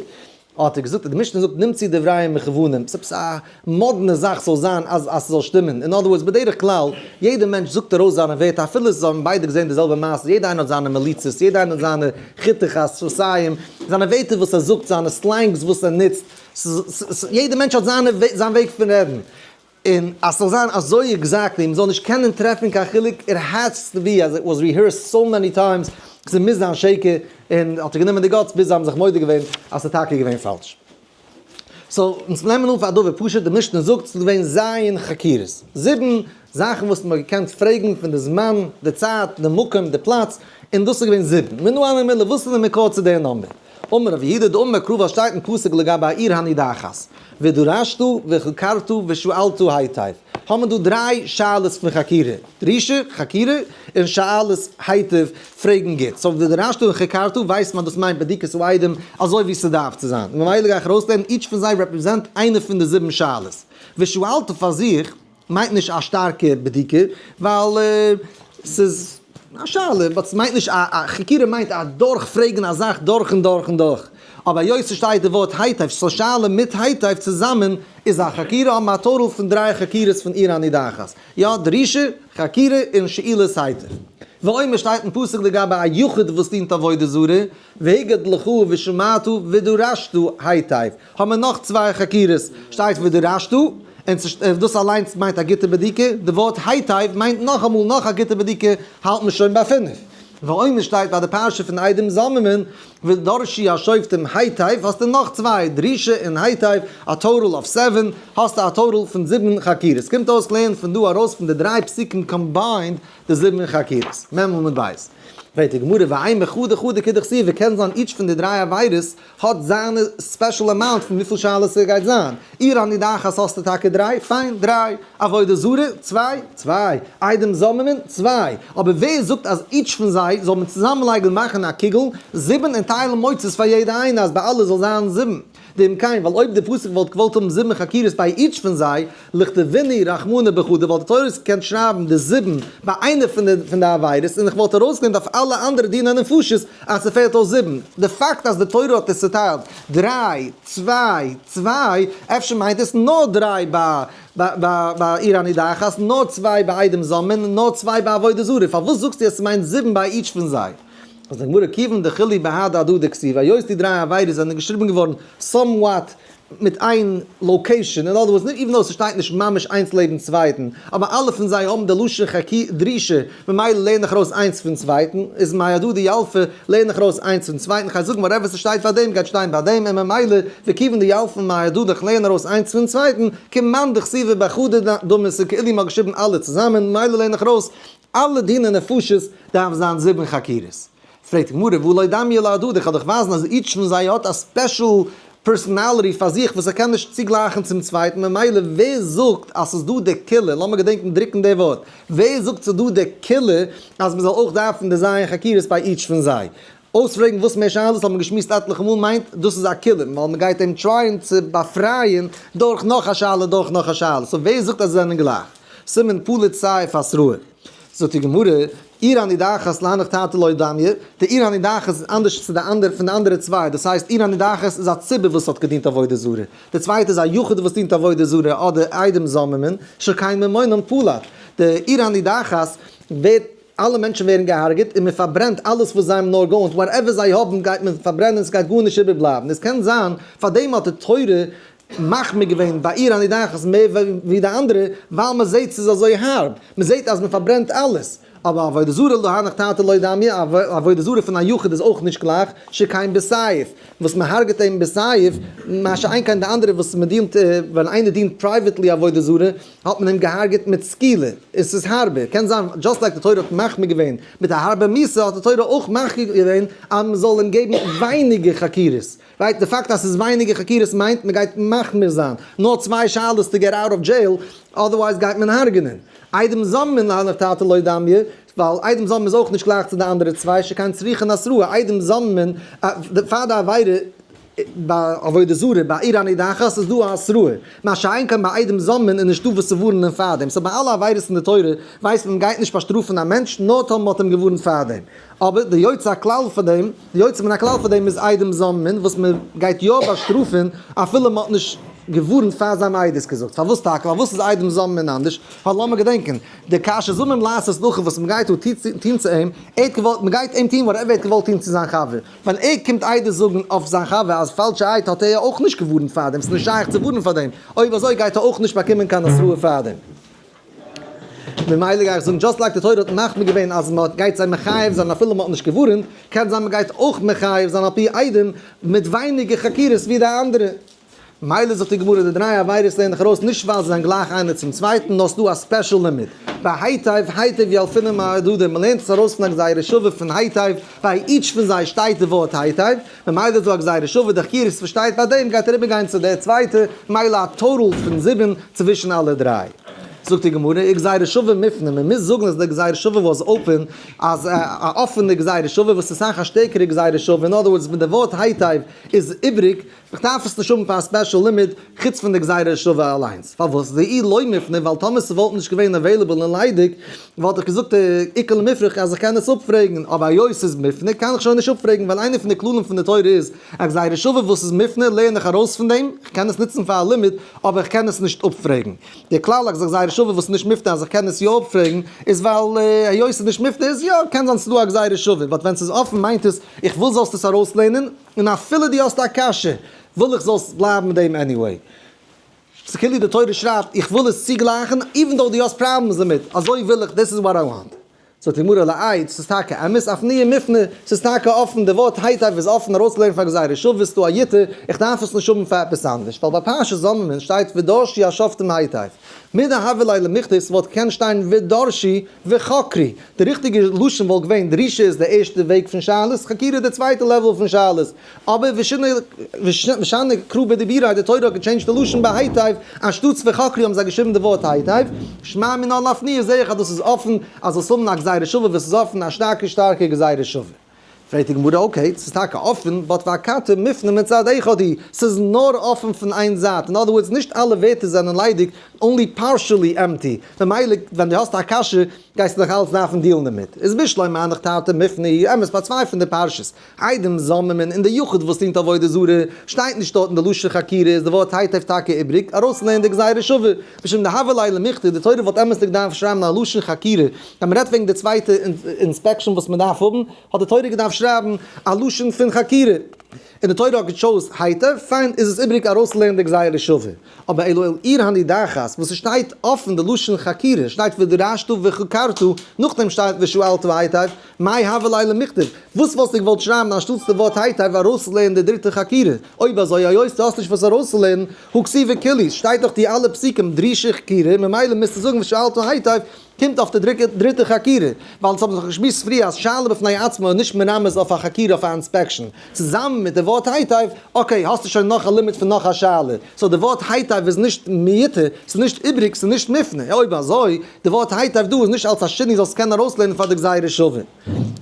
האט ער געזאגט אז די משנה זאגט נמצאו דבריהם מכוונים, ס'איז עפעס א מאדנע זאך ס'זאל זיין אז אז ס'זאל שטימען, in other words בדרך כלל יעדער מענטש זאגט ארויס זיינע ווערטער אפילו זיי האבן ביידע געזען די זעלבע מעשה, יעדער איינער האט זיינע מליצות, יעדער איינער האט זיינע חיתוך השפתיים, זיינע ווערטער וואס ער זאגט, זיינע slangs וואס ער נוצט, ס'איז יעדער מענטש האט זיינע זיין וועג פון רעדן, און אז ס'זאל זיין אזוי exactly, מ'זאל נישט קענען טרעפן קיין חילוק, it has to be אז it was rehearsed so many times, ס'מוז זיין שקר, און האט ער גענומען די guts ביז זיי האבן זיך מודה געווען אז ס'איז טאקע געווען פאלש. So, אונז נעמען אן פאר א דבר פשוט, די משנה זאגט ס'איז געווען ז' חקירות, זיבן זאכן וואס מ'האט געקענט פרעגן פון די זמן, די צייט, די מקום, די פלאץ, און דאס איז געווען זיבן. מנא הני מילי, וואס איז די מקור צו די number? אמר רב יהודה דאמר קרא וואס שטייט אין פסוק לגבי העיר הנידחת, ודרשת וחקרת ושאלת היטב, האבן מיר דא דריי שאלות פון חקירה, דרישה, חקירה, און שאלת היטב, פרעגן גוט. So ודרשת וחקרת ווייסט מען אז דאס מיינט בדיקת העדים אזוי ווי ס'דארף צו זיין, ממילא גיי איך ארויסלערנען each פון זיי represent איינע פון די זיבן שאלות. ושאלת פאר זיך מיינט נישט א שטארקע בדיקה, ווייל ס'איז א שאלה, but ס'מיינט נישט א חקירה מיינט א דורך פרעגן א זאך דורך און דורך און דורך. אבער היות ס'שטייט די ווארט היטב, so שאלה מיט היטב צוזאמען איז א חקירה, האבן מיר א total פון דריי חקירות פון עיר הנידחת. יא, דרישה, חקירה, און שאילת היטב. ואומר שטייט אין פסוק לגבי א יחיד וואס דינט עבודה זרה, והגד לך ושמעת ודרשת היטב. האבן מיר נאך צוויי חקירות, שטייט ודרשת, און דאס אליינס מיינט א גוטע בדיקה, די ווארט היטב מיינט נאכאמאל נאך א גוטע בדיקה, האלט מען שוין ביי פינף. ואומר שטייט ביי די פרשה פון עדים זוממין, ודרשו השופטים היטב, האסטו נאך צוויי, דרישה און היטב, א total of seven, האסטו א total פון זיבן חקירות. קומט אויס לערנט פון דא ארויס פון די דריי פסוקים combined די זיבן חקירות. מ' עמוד ב'. פרעגט די גמרא ואימא חדא חדא כדכתיב, ווי קען זיין each פון די דריי עבירות האט זיינע special amount פון וויפיל שאלות ס'גייט זיין. עיר הנידחת האסטו טאקע דריי, פיין, דריי. עבודה זרה, צוויי, צוויי. עדים זוממין, צוויי. אבער ווער זאגט אז each פון זיי זאל מען צוזאמלייגן און מאכן א קוגל, זיבן און טיילן מוציא'ס פאר יעדע איינע אז ביי אלע זאל זיין זיבן? דאם כן, ווייל אויב די פסוק וואלט געוואלט האבן זיבן חקירות ביי each פון זיי, לכתבינהו רחמנא בחדא וואלט די תורה געקענט שרייבן די זיבן ביי איינע פון די עבירות און איך וואלט ארויסגעלערנט אויף אלע אנדערע דיני נפשות אז ס'פעלט אויס זיבן. די פאקט אז די תורה האט עס צוטיילט דריי, צוויי, צוויי, אפשר מיינט עס נאר דריי ביי עיר הנידחת, נאר צוויי ביי עדים זוממין און נאר צוויי ביי עבודה זרה, פארוואס זאגסטו אז ס'מיינט זיבן ביי each פון זיי? זאגט די גמרא כיוון דכולהו בהדי הדדי כתיבי, היות די דריי עבירות זענען געשריבן געווארן somewhat מיט איין location, in other words, נישט even though ס'שטייט נישט ממש איינס לעבן צווייטן, אבער אלע פון זיי האבן די לשון חקי דרישה, ממילא לערן איך ארויס איינס פון צווייטן, איז מהדדי ילפי, לערן איך ארויס איינס פון צווייטן, כ'גיי זאגן whatever ס'שטייט פאר דעם גייט שטיין ביי דעם, און ממילא וכיוון דילפי מהדדי איך לערן ארויס איינס פון צווייטן, כמאן דכתיבי בחדא דמי ס'כאילו מ'האט געשריבן אלע צוזאמען, ממילא לערן איך ארויס אלע דיני נפשות דארף זיין זיבן חקירות. פרעגט די גמרא, והא לא דמיא להדדי, איך וועל דיך ווייזן אז each פון זיי האט א special personality פאר זיך וואס ער קען נישט צוגלייכן צום צווייטן, ממילא ווער זאגט אז ס'איז דא די קולא, לאמיר געדענקן דרוקן די ווארט, ווער זאגט ס'איז דא די קולא אז מ'זאל אויך דארפן די ז' חקירות ביי each פון זיי? אויספרעגן וואס מער שאלות האט מען געשמועסט עטליכע מאל מיינט דאס איז א קולא ווייל מ'גייט אים try ען צו באפרייען דורך נאך א שאלה דורך נאך א שאלה, so ווער זאגט אז זיי זענען גלייך? סימן פליט סייף אסראי. זאגט די גמרא, עיר הנידחת להנך תרתי לא דמיא, די עיר הנידחת איז אנדערש צו די אנדערע פון די אנדערע צוויי, דאס הייסט עיר הנידחת איז א ציבור וואס האט געדינט עבודה זרה, די צווייטע איז א יחיד וואס דינט עבודה זרה אדער עדים זוממין, שכן ממונם פלט, די עיר הנידחת ווערט אלע מענטשן ווערן געהארגעט און מען פארברענט אלעס וואס זיי האבן נאר געאונט, whatever זיי האבן גייט מען פארברענען, ס'גייט גארנישט איבערבלייבן, עס קען זיין פארדעם האט די תורה. מחמיר געווען ביי עיר הנידחת מער ווי די אנדערע, ווייל מען זעט ס'איז אזוי הארב, מען זעט אז מען פארברענט אלעס. אבער עבודה זרה להנך תרתי לא דמיא, עבודה זרה פון א יחיד איז אויך נישט גלייך, שכן בסייף, וואס מען הרג'ט אים בסייף, מה שאין כן די אנדערע וואס מען דינט, ווען איינער דינט privately עבודה זרה, האט מען אים געהארגעט מיט סקילה, עס איז הארבער, קען זיין just like די תורה האט מחמיר געווען מיט א הארבע מיתה האט די תורה אויך מחמיר געווען אז מען זאל אים געבן ווייניגער חקירות, right? די פאקט אז ס'איז ווייניגער חקירות מיינט מען גייט מחמיר זיין, נאר צוויי שאלות to get out of jail, otherwise גייט מען הרג'נען. עדים זוממין להנך תרתי לא דמיא, ווייל עדים זוממין איז אויך נישט גלייך צו די אנדערע צוויי, שכן צריכין התראה, עדים זוממין, פאר די עבירה, ביי עבודה זרה, ביי עיר הנידחת איז דא א התראה, מה שאין כן ביי עדים זוממין איז נישטא וואס צו ווארענען פארדעם, so ביי אלע עבירות אין די תורה ווייסט מען מ'גייט נישט באשטראפן א מענטש נאר טאמער מ'האט אים געווארנט פארדעם, אבער די יוצא הכלל פאר דעם, די יוצא מן הכלל פאר דעם איז עדים זוממין וואס מ'גייט יא באשטראפן אפילו מ'האט נישט געווארנט פאר זיי האבן עדות געזאגט, פארוואס טאקע? פארוואס איז עדים זוממין אנדערש? ווייל לאמיר געדענקען, די כאשר זמם לעשות לאחיו וואס מ'גייט דא טון צו אים, ער האט געוואלט, מ'גייט אים טון whatever ער האט געוואלט טון צו זיין חבר. ווען ער קומט עדות זאגן אויף זיין חבר אז פאלשע עד האט ער אויך נישט געווארנט פאר דעם, ס'איז נישט שייך צו ווארענען פאר דעם, אויב אזוי גייט ער אויך נישט באקומען קיין התראה פאר דעם. ממילא גיי איך זאגן just like די תורה האט מחמיר געווען אז מען גייט זיי מחייב זיין אפילו מען האט נישט געווארענט, קען זיין מען גייט אויך מחייב זיין על פי עדים מיט ווייניגער חקירות ווי די אנדערע. מילא זאגט די גמרא די דריי עבירות לערן איך ארויס נישט ווייל זיי זענען גלייך איינער צום צווייטן נאר ס'דא א special לימוד ביי היטב היטב ילפינן מהדדי מ'לערנט עס ארויס פון א גזירה שווה פון היטב ביי each פון זיי שטייט די ווארט היטב ממילא איז דא א גזירה שווה די חקירות וואס שטייט ביי דעם גייט אריבער גיין צו דער צווייטע מילא א total פון זיבן צווישן אלע דריי. זאגט די גמרא גזירה שווה מופנה מ'מוז זאגן אז די גזירה שווה was open אז א אפענע גזירה שווה וואס איז סאך א שטערקערע גזירה שווה אין other words מיט די ווארט היטב איז איבריג איך דארף עס נישט האבן פאר א special לימוד, חוץ פון די גזירה שווה אליינס. פארוואס? דאי לא מופנה, ווייל טאמער ס'וואלט נישט געווען available און ליידיג, וואלט איך געזאגט איכא למיפרך אז איך קען עס אפפרעגן, אבער היות ס'איז מופנה קען איך שוין נישט אפפרעגן, ווייל איינע פון די כללים פון די תורה איז, א גזירה שווה וואס איז מופנה לערן איך ארויס פון דעם, איך קען עס נוצן פאר א לימוד, אבער איך קען עס נישט אפפרעגן. די כלל אז גזירה שווה וואס איז נישט מופנה אז איך קען עס יא אפפרעגן, איז ווייל היות ס'איז נישט מופנה איז יא, קען זיין ס'איז דא א גזירה שווה, but ווען ס'איז אפן מיינט עס איך וויל זאלסט עס ארויסלערנען, און אפילו דו האסט א קשיא, וויל איך זאלסט בלייבן מיט דעם anyway. ס'כאילו די תורה שרייבט איך וויל עס צוגלייכן, even though דו האסט problems דערמיט, אזוי וויל איך, this is what I want. זאגט די גמרא לאיד, ס'איז טאקע אמת, אפנויי מופנה, ס'איז טאקע אפן, די ווארט היטב איז אפן ארויסצולערנען פאר גזירה שווה, ס'דא א היתר, איך דארף עס נישט האבן פאר עפעס אנדערש, ווייל ביי פרשת זוממין שטייט ודרשו השופטים היטב. מדהוה ליה למיכתב ס'וואלט געקענט שטיין ודרשו וחקרו. די ריכטיגע לשון וואלט געווען, דרישה איז די ערשטע וועג פון שאלות, חקירה די צווייטע level פון שאלות. אבער ושני קרא בדיבורא, די תורה האט גע change ט די לשון ביי היטב, אנשטאטס וחקרו האבן זיי געשריבן די ווארט היטב. שמע מינה לאפנויי זעה איך אז דאס איז אפן, אז זאלסט האבן א גזירה שווה וואס איז אפן, א שטארקע שטארקע גזירה שווה. פרעגט די גמרא, okay, ס'איז טאקע אפן, but ואכתי מופנה מצד אחד הוא, ס'איז נאר אפן פון איין זייט, in other words נישט אלע ווערטער זענען ליידיג, only partially empty, ממילא ווען דו האסט א קשיא גייסטו נאך אלץ דארפן deal ן דערמיט. איז בשלמא הנך תרתי מופנה הוא, אמת ביי צוויי פון די פרשות, עדים זוממין און די יחיד וואס דינט עבודה זרה, שטייט נישט דארט אין די לשון חקירה, איז די ווארט היטב טאקע איבריג, ארויסלערנען די גזירה שווה, משום דהוה ליה למיכתב, די תורה וואלט אמת'דיג געדארפט שרייבן א לשון חקירה, ווען מ'רעדט וועגן די צווייטע inspection וואס מ'דארף האבן, האט די תורה געדארפט שרייבן א לשון פון חקירה, און די תורה האט גע choose ט היטב, פיין, איז עס איבריג ארויסלערנען די גזירה שווה. אבער אלא אל עיר הנידחת, וואס עס שטייט אפן די לשון חקירה, שטייט ודרשת וחקרת, נאכדעם שטייט ושאלת היטב, מאי הוה ליה למיכתב, וואס וואלסטו געוואלט שרייבן אנשטאטס די ווארט היטב ארויסצולערנען די דריטע חקירה? אויב אזוי היות דו האסט נישט וואס ארויסצולערנען, הא כתיבי כולהו, שטייט דאך די אלע פסוקים דרישה חקירה, ממילא מוזטו זאגן ושאלת היטב קומט אויף די דריטע חקירה, ווייל עס האבן זיך געשמועסט פריער אז שאלה בפני עצמה איז נישט מרמז אויף א חקירה אויף א inspection, צוזאמען מיט די ווארט היטב, okay האסטו שוין נאך א לימוד פון נאך א שאלה, so די ווארט היטב איז נישט מיותר, ס'איז נישט איבריג, ס'איז נישט מופנה, אויב אזוי, די ווארט היטב דא איז נישט אלס א שינוי זאלסט קענען ארויסלערנען פאר די גזירה שווה.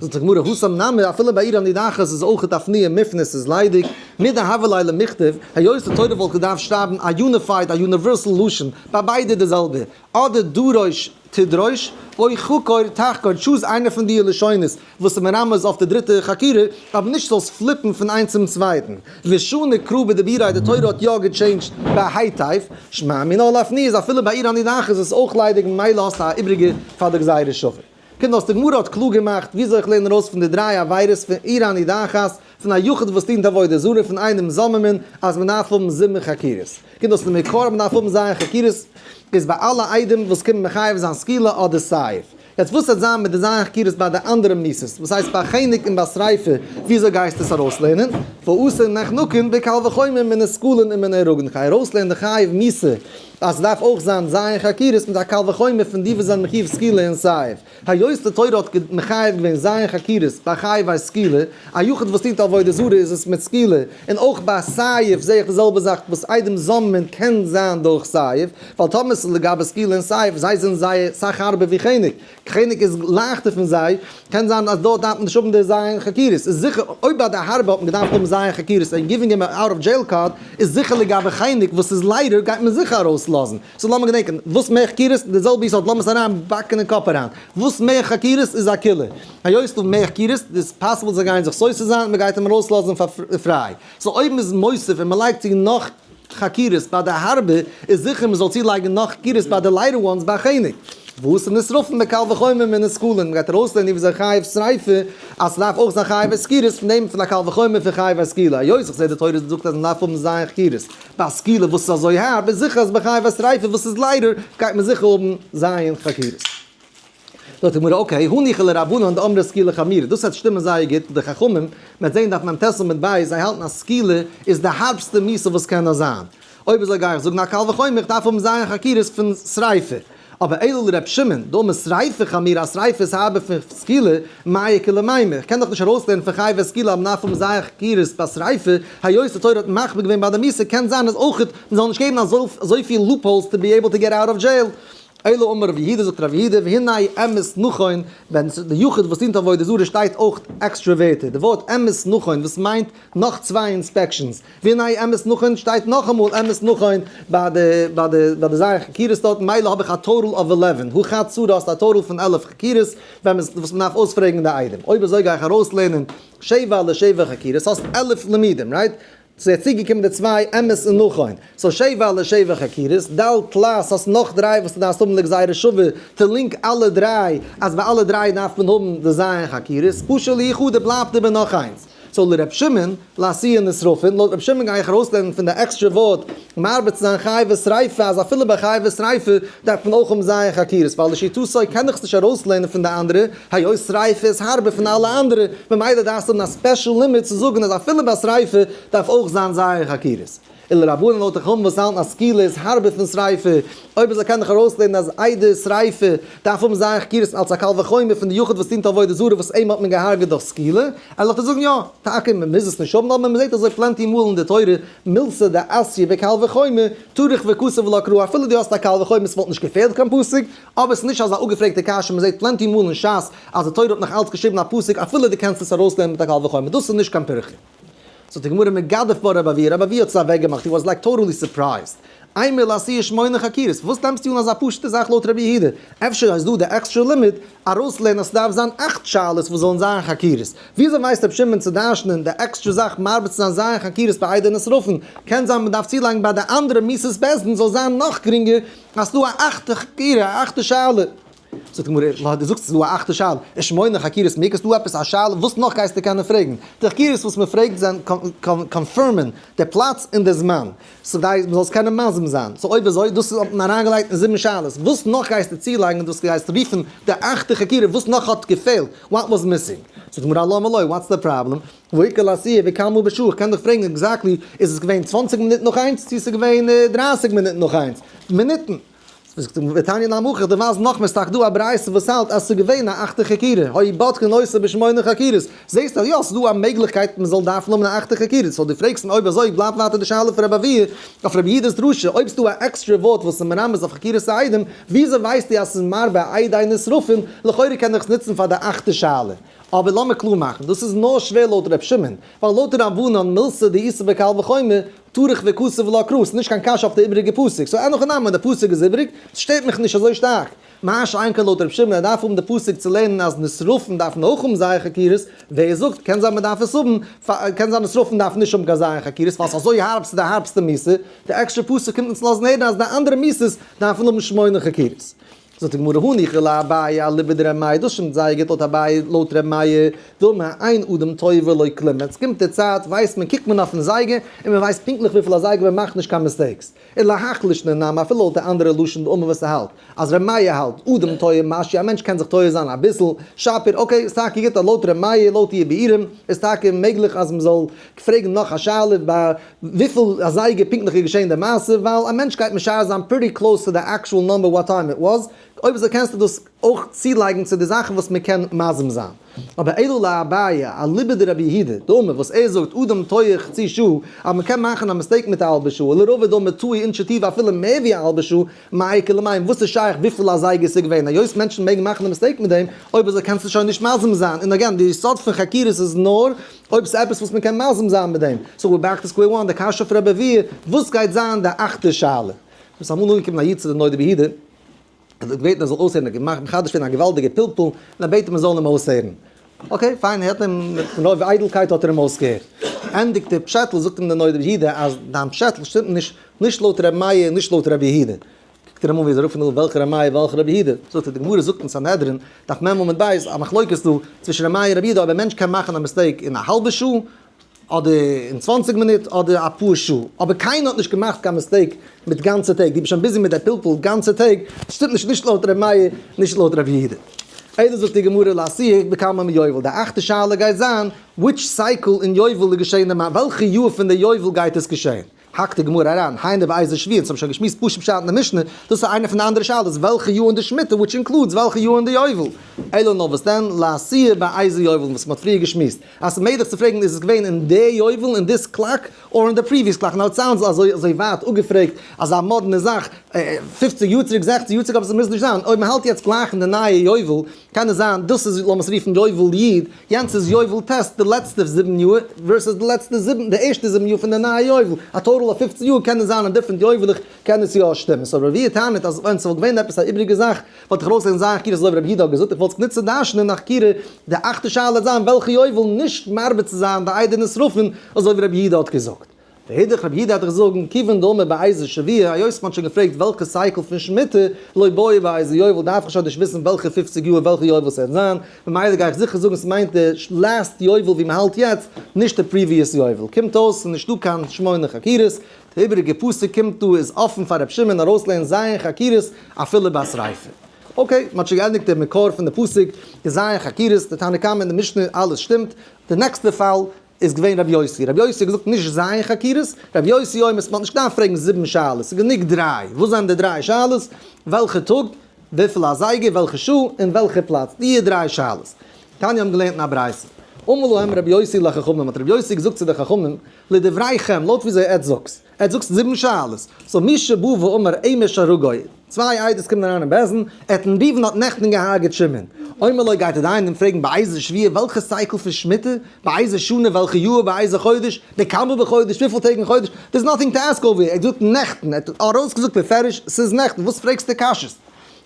זאגט די גמרא התם נמי אפילו ביי עיר הנידחת איז אויכעט אפנויי מופנה ס'איז ליידיג, מדהוה ליה למיכתב, היות די תורה וואלט געדארפט שרייבן א unified א universal לשון ביי ביידע די זעלבע, אדער דרוש תדרוש, או חקור תחקור, choose איינע פון די לשונות וואס איז מרמז אויף די דריטע חקירה, אבער נישט זאלסט flip ן פון איינס צום צווייטן. ושני קרא בדיבורא די תורה האט יא גע change ט ביי היטב, שמע מינה לאפנויי איז אפילו ביי עיר הנידחת איז עס אויך ליידיג ממילא האסטו א איבריגע פאר די גזירה שווה. קומט אויס די גמרא האט קלאר געמאכט וויאזוי איך לערן ארויס פון די דריי עבירות פון עיר הנידחת, פון א יחיד וואס דינט עבודה זרה פון עדים זוממין אז מען דארף האבן זיבן חקירות. קומט אויס די מקור אז מ'דארף האבן ז' חקירות איז ביי אלע עדים וואס קומען מחייב זיין סקילה אדער סייף. יעצט וואס וועט זיין מיט די ז' חקירות ביי די אנדערע מיתות, וואס הייסט ביי חנק און ביי שריפה, וויאזוי גייסטו עס ארויסלערנען? ואתו נחנקין בקל וחומר מנסקלין ומנהרגין, כ'גיי ארויסלערנען די חייב מיתה אז ס'דארף אויך זיין ז' חקירות מיט א קל וחומר פון די וואס זענען מחיוב סקילה און סייף. היות די תורה האט מחייב געווען ז' חקירות ביי חייבי סקילה, א יחיד וואס טוט עבודה זרה איז עס מיט סקילה, און אויך ביי סייף זעה איך די זעלבע זאך וואס עדים זוממין קען זיין דורך סייף, ווייל טאמער ס'איז לגבי סקילה און סייף זיי זענען זייער סאך הארבער ווי חנק, חנק איז לייכטער פון זיי, קען זיין אז דארט דארף מען נישט האבן די ז' חקירות, איז זיכער אויב ביי די הארבע האט מען געדארפט האבן ז' חקירות און giving him out of jail card, איז זיכער לגבי חנק וואס איז ליידער גייט מען זיכער ארויסלאזן. so לאמיר געדענקען, וואס מער חקירות, די זעלבע יסוד, לאמיר עס אריין באקן אין קאפ אריין, וואס מער חקירות איז א קולא. היות ס'דא מער חקירות, איז possible זיי גייען זיך סותר זיין, מ'גייט אים ארויסלאזן פאר פריי. so אויב מ'איז מוסיף און מ'לייגט צו נאך חקירות ביי די הארבע, איז זיכער מ'זאל צולייגן נאך חקירות ביי די lighter ones ביי חנק. וואס איז נשרפין בקל וחומר מנסקלין, מ'גייט ארויסלערנען ווי אזוי חייב שריפה, אז ס'דארף אויך זיין חייבי סקילות פון דעם פון א קל וחומר פון חייבי סקילה. היות איך זע די תורה זאגט אז מ'דארף האבן ז' חקירות. ביי סקילה וואס איז אזוי הארב איז זיכער אז ביי חייבי שריפה וואס איז lighter גייט מען זיכער האבן ז' חקירות. זאגט די גמרא okay, הניחא לרבנן דאמרי סקילה חמירא, דאס וועט שטימען זייער גוט מיט די חכמים, מ'וועט זען דף מ"ט עמוד ב', זיי האלטן אז סקילה איז די הארבסטע מיתה וואס קען נאר זיין. אויב אזוי גיי איך זאגן א קל וחומר, איך דארף האבן ז' חקירות פון שריפה. אבער אלא לר' שמעון, דאמר שריפה חמירא אז שריפה איז הארבער פון סקילה, מאי איכא למימר, איך קען דאך נישט ארויסלערנען פון חייבי סקילה אז מ'דארף האבן ז' חקירות ביי שריפה, היות די תורה האט מחמיר געווען ביי די מיתה קען זיין אז אויך מ'זאל נישט געבן אזויפיל loopholes to be able to get out of jail. אלא אמר רב יהודה זאגט רב יהודה והנה אמת נכון, ווען די יחיד וואס דינט עבודה זרה שטייט אויך עקסטרע ווערטער, די ווארט אמת נכון וואס מיינט נאך צוויי inspections, והנה אמת נכון שטייט נאכאמאל אמת נכון ביי די ביי די ביי די ז' חקירות דארט, מילא האב איך א total of 11, הא חד סרי האסט א total פון 11 חקירות ווען מען וואס מען דארף אויספרעגן די עדים, אויב אזוי גיי איך ארויסלערנען שבע לשבע חקירות, האסט 11 לימודים, right? ס'איז יעצט צוגעקומען די צוויי אמת און נכון, so שבע לשבע חקירות, דל תלת האסט נאך דריי וואס דו דארפסט האבן לגזירה שווה, to link אלע דריי אז ביי אלע דריי דארף מען האבן די ז' חקירות, פשו ליחודה בלייבט איבער נאך איינס. so לר' שמעון, לאתויי נשרפין, לויט ר' שמעון גיי איך ארויסלערנען פון די עקסטרע ווארט מרבה צו זיין חייבי שריפה אז אפילו ביי חייבי שריפה דארף מען אויך האבן ז' חקירות ווייל לשיטתו קען איך עס נישט ארויסלערנען פון די אנדערע היות שריפה איז הארבער פון אלע אנדערע ממילא דארפסטו האבן א special לימוד צו זאגן אז אפילו ביי שריפה דארף אויך זיין ז' חקירות. ולרבנן לויט די חכמים וואס האלטן אז סקילה איז הארבער פון שריפה, אויב אזוי קען איך ארויסלערנען אז עדי שריפה דארף האבן ז' חקירות אלס א קל וחומר פון די יחיד וואס דינט עבודה זרה וואס אים האט מען געהארגעט דורך סקילה, וועל איך דיר זאגן יא, טאקע מען מוז עס נישט האבן אבער מען זעט אזוי plenty מאל אין די תורה מילתא דאתיא בקל וחומר, טרח וכתב לה קרא אפילו דו האסט א קל וחומר ס'וואלט נישט געפעלט קיין פסוק, אבער ס'איז נישט אזא אפגעפרעגטע קשיא מען זעט plenty מאל אין שס אז די תורה האט נאך אלץ געשריבן א פסוק אפילו דו קענסט עס ארויסלערנען מיט א קל וחומר דאס איז נישט קיין פירכא. זאגט די גמרא מגדף בה רבי אבהו, רבי אבהו האט עס אוועק געמאכט, he was like totally surprised, אימא לאתויי שמונה חקירות, וואס נעמסטו אן אזא פשוטע זאך לויט רבי יהודה, אפשר איז דא די עקסטרע לימוד ארויסלערנען אז ס'דארף זיין אכט שאלות וואס זאלן זיין חקירות, וויאזוי ווייסט רבי שמעון צו דרש'נען די עקסטרע זאך מרבה צו זיין ז' חקירות ביי עדי נשרפין, קען זיין מ'דארף צולייגן ביי די אנדערע מיתות בית דין זאל זיין נאך גרינגער אז ס'דא א אכטע חקירה א אכטע שאלה. זאגט די גמרא, לא, דו זאגסט ס'איז דא א אכטע שאלה, איז שמונה חקירות מעיקרא, ס'דא עפעס א שאלה, וואס נאך גייסטו קענען פרעגן? די חקירות וואס מ'פרעגט זענען confirm ען די פלאץ און די זמן, ס'כדי מ'זאל עס קענען מזים זיין, so אויב אזוי, דאס האט מען אריינגעלייגט אין זיבן שאלות, וואס נאך גייסטו צולייגן און דאס גייסטו רופן די אכטע חקירה, וואס נאך האט געפעלט, what was missing? זאגט די גמרא, למה לא, what's the problem? והאיכא לאתויי בכמה בשעה, איך קען דיך פרעגן exactly, איז עס געווען 20 מינוט נאך איינס, צו ס'איז געווען 30 מינוט נאך איינס, מינוטן. ותניא נמי הכי, דו ווייסט נאך מער, ס'טאקע דא א ברייתא וואס האלט אז ס'איז געווען א אכטע חקירה, היו בודקין אותו בשמונה חקירות, זעסט אז יא, ס'איז דא א מעגליכקייט מ'זאל דארפן האבן א אכטע חקירה, so דו פרעגסט אויב אזוי בלייבט ווייטער די שאלה פון רבי אבהו אויף רבי יהודה'ס דרשה, אויב ס'דא א עקסטרע ווארט וואס איז מרמז אויף חקירת העדים, וויאזוי ווייסטו אז ס'איז מרבה עדי נשרפין, לכאורה קען איך עס נוצן פאר די אכטע שאלה. אבער לאמיר קלאר מאכן, דאס איז נאר שווער לויט ר' שמעון, ווייל לויט רבנן מילתא דאיתא בקל וחומר, טרח וכתב לה קרא, ס'איז נישט קיין קשיא אויף די איבריגע פסוק, so אין הכי נמי די פסוק איז איבריג, ס'שטערט מיך נישט אזוי שטארק. מה שאין כן לויט ר' שמעון ער דארף האבן די פסוק צו לערנען אז נשרפין דארפן אויך האבן ז' חקירות, ווער זאגט, קען זיין מ'דארף עס האבן, קען זיין נשרפין דארפן נישט האבן קיין ז' חקירות ווייל ס'איז אזוי הארב ס'איז די הארבסטע מיתה, די עקסטרע פסוק קומט אונז לאזן הערן אז די אנדערע מיתות דארפן האבן שמונה חקירות. זאגט די גמרא הניחא לאביי אליבא דר' מאיר, דאס שטימט זייער גוט לויט אביי, לויט ר' מאיר, דאמר אין אדם טועה ולא כלום, ווען ס'קומט די צייט ווייסט מען, קוקט מען אויפן זייגער און מען ווייסט פונקטליך וויפיל אזייגער, מען מאכט נישט קיין mistakes. און להך לישנא נמי אפילו לויט די אנדערע לשון דאמר וואס ס'האלט אז ר' מאיר האלט אדם טועה משהו א מענטש קען זיך טועה זיין אביסל שפיר okay איז טאקע גוט אז לויט ר' מאיר לויט איר ביאורים איז טאקע מעגליך אז מ'זאל פרעגן נאך א שאלה ביי וויפיל אזייגער פונקטליך איז געשען די מעשה ווייל א מענטש גייט משער זיין pretty close to the actual number what time it was אויב אזוי קענסטו דאס אויך צולייגן צו די זאכן וואס מ'קען מזים זיין. אבער אלא לאביי אליבא דרבי יהודה דאמר וואס ער זאגט אדם טועה חצי שעה אז מען קען מאכן א mistake מיט א האלבע שעה ולרבא דאמר טעו אינשי טובא אפילו מער ווי א האלבע שעה מאי איכא למימר וואס איז שייך וויפיל אזייגער ס'איז געווען היות מענטשן מעגן מאכן די mistake מיט דעם אויב אזוי קענסטו שוין נישט מזים זיין און again די יסוד פון חקירות איז נאר אויב ס'איז עפעס וואס מען קען מזים זיין מיט דעם so we're back to square one די קשיא אויף רבי אבהו וואס גייט זיין די אכטע שאלה? ס'איז אמאל אנגעקומען א איד צו די נודע ביהודה. ער האט געבעטן ער זאל אויסהערן, ער האט געמאכט מחדש געווען א געוואלדיגע פלפול, און ער בעט אים מען זאל אים אויסהערן. okay, פיין, ער האט אים, מיט רוב איידלקייט האט ער אים אויסגעהערט. ענדיגט דער פשעטל, זאגט אים דער נודע ביהודה אז דיין פשעטל שטימט נישט, נישט לויט ר' מאיר און נישט לויט ר' יהודה. קוקט ער אים אן ווי ער איז אראפ פון הימל, וועלכע ר' מאיר, וועלכע ר' יהודה? זאגט ער, די גמרא זאגט אין סנהדרין, דף מ עמוד ב', א מחלוקת דא צווישן ר' מאיר און ר' יהודה אויב א מענטש קען מאכן א mistake אין א האלבע שעה, אדער אין 20 מינוט אדער אפאר שעה, אבער קיינער האט נישט געמאכט קיין mistake מיט גאנצע טעג, דו ביסט שוין busy מיט די פלפול גאנצע טעג, שטימט נישט נישט לויט ר' מאיר נישט לויט ר' יהודה. אלא זאגט די גמרא לאתויי בקמא מיובל, די אכטע שאלה גייט זיין which cycle אין יובל איז געשען די מעשה, וועלכע יאר פון די יובל גייט עס געשען? האקט די גמרא אריין, היינו באיזה שבוע, אונז האבן שוין געשמועסט פשוט פשט אין די משנה, דאס איז איינע פון די אנדערע שאלות, וועלכע יאר אין די שמיטה, which includes וועלכע יאר אין די יובל. אלא נאר וואס דען, לאתויי באיזה יובל, וואס מ'האט פריער געשמועסט, אז ס'איז מעגליך צו פרעגן איז עס געווען אין די יובל, אין this clock, or אין די previous clock, now it sounds אזוי אזוי ווייט אפגעפרעגט, אזא מאדנע זאך, 50 יאר צוריק, 60 יאר צוריק, אבער ס'מוז נישט זיין, אויב מ'האלט יעצט גלייך אין די נייע יובל, קען עס זיין דאס איז לאמיר עס רופן יובל י', יענץ איז יובל ט', די לעצטע 7 יאר, versus די לעצטע זיבן, די ערשטע 7 יאר פון די נייע יובל, א total אוו 15 יאר קען עס זיין אין different יובל'ך, קען עס יא שטימען. so רבי טענה'ט אז ווען ס'וואלט געווען עפעס א איבריגע זאך, וואלט איך ארויסגעלערנט זיין חקירה אזוי ווי רבי יהודה האט געזאגט, איך וואלט זיך נישט צו דרש'נען א חקירה, די אכטע שאלה וועט זיין וועלכע יובל, נישט מרבה צו זיין די עדים נשרפין, אזוי ווי רבי יהודה האט געזאגט. ואידך רבי יהודה האט דאך זאגן, כיוון דאמר באיזה שבוע, היות מ'האט שוין געפרעגט וועלכע cycle פון שמיטה, לא בעי באיזה יובל, דארף איך שוין נישט וויסן וועלכע 50 יאר וועלכע יובל ס'וועט זיין, ממילא גיי איך זיכער זאגן ס'מיינט די last יובל ווי מ'האלט יעצט, נישט די previous יובל. קומט אויס ס'איז נישטא קיין שמונה חקירות, די איבעריגע פסוק קומט דא איז אפן פאר רבי שמעון ארויסלערנען זיין חקירות אפילו בשריפה. okay, מ'האט שוין געענדיגט די מקור פון די פסוק, די זיין חקירות, די תנא קמא און די משנה, אלעס שטימט. די נעקסטע פאל איז געווען רבי יוסי. רבי יוסי האט געזאגט נישט זיין חקירות, רבי יוסי אומר מ'האט נישט געדארפט פרעגן זיבן שאלות, ס'איז גענוג דריי. וואס זענען די דריי שאלות? וועלכע טאג, וויפיל אזייגער, וועלכע שעה, און וועלכע פלאץ. די דריי שאלות. תניא האבן געלערנט אין א ברייתא. אמר להם רבי יוסי לחכמים, האט רבי יוסי געזאגט צו די חכמים, לדבריכם, לויט וויאזוי עטץ זאגסט. עטץ זאגסט זיבן שאלות. so מי שבא ואמר אמש הרגו, צוויי עדות קומען אריין אין בית דין, ער האט ראובן האט נעכטן געהארגעט שמעון. אומר לו גייט ער דיין אים פרעגן באיזה שבוע וועלכע cycle פון שמיטה, באיזה שנה וועלכע יאר, באיזה חודש, בכמה בחודש, וויפיל טעג אין חודש, there's nothing to ask over here, ער האט געזאגט נעכטן, ער האט ארויסגעזאגט בפירוש ס'איז נעכטן, וואס פרעגסטו קשיות?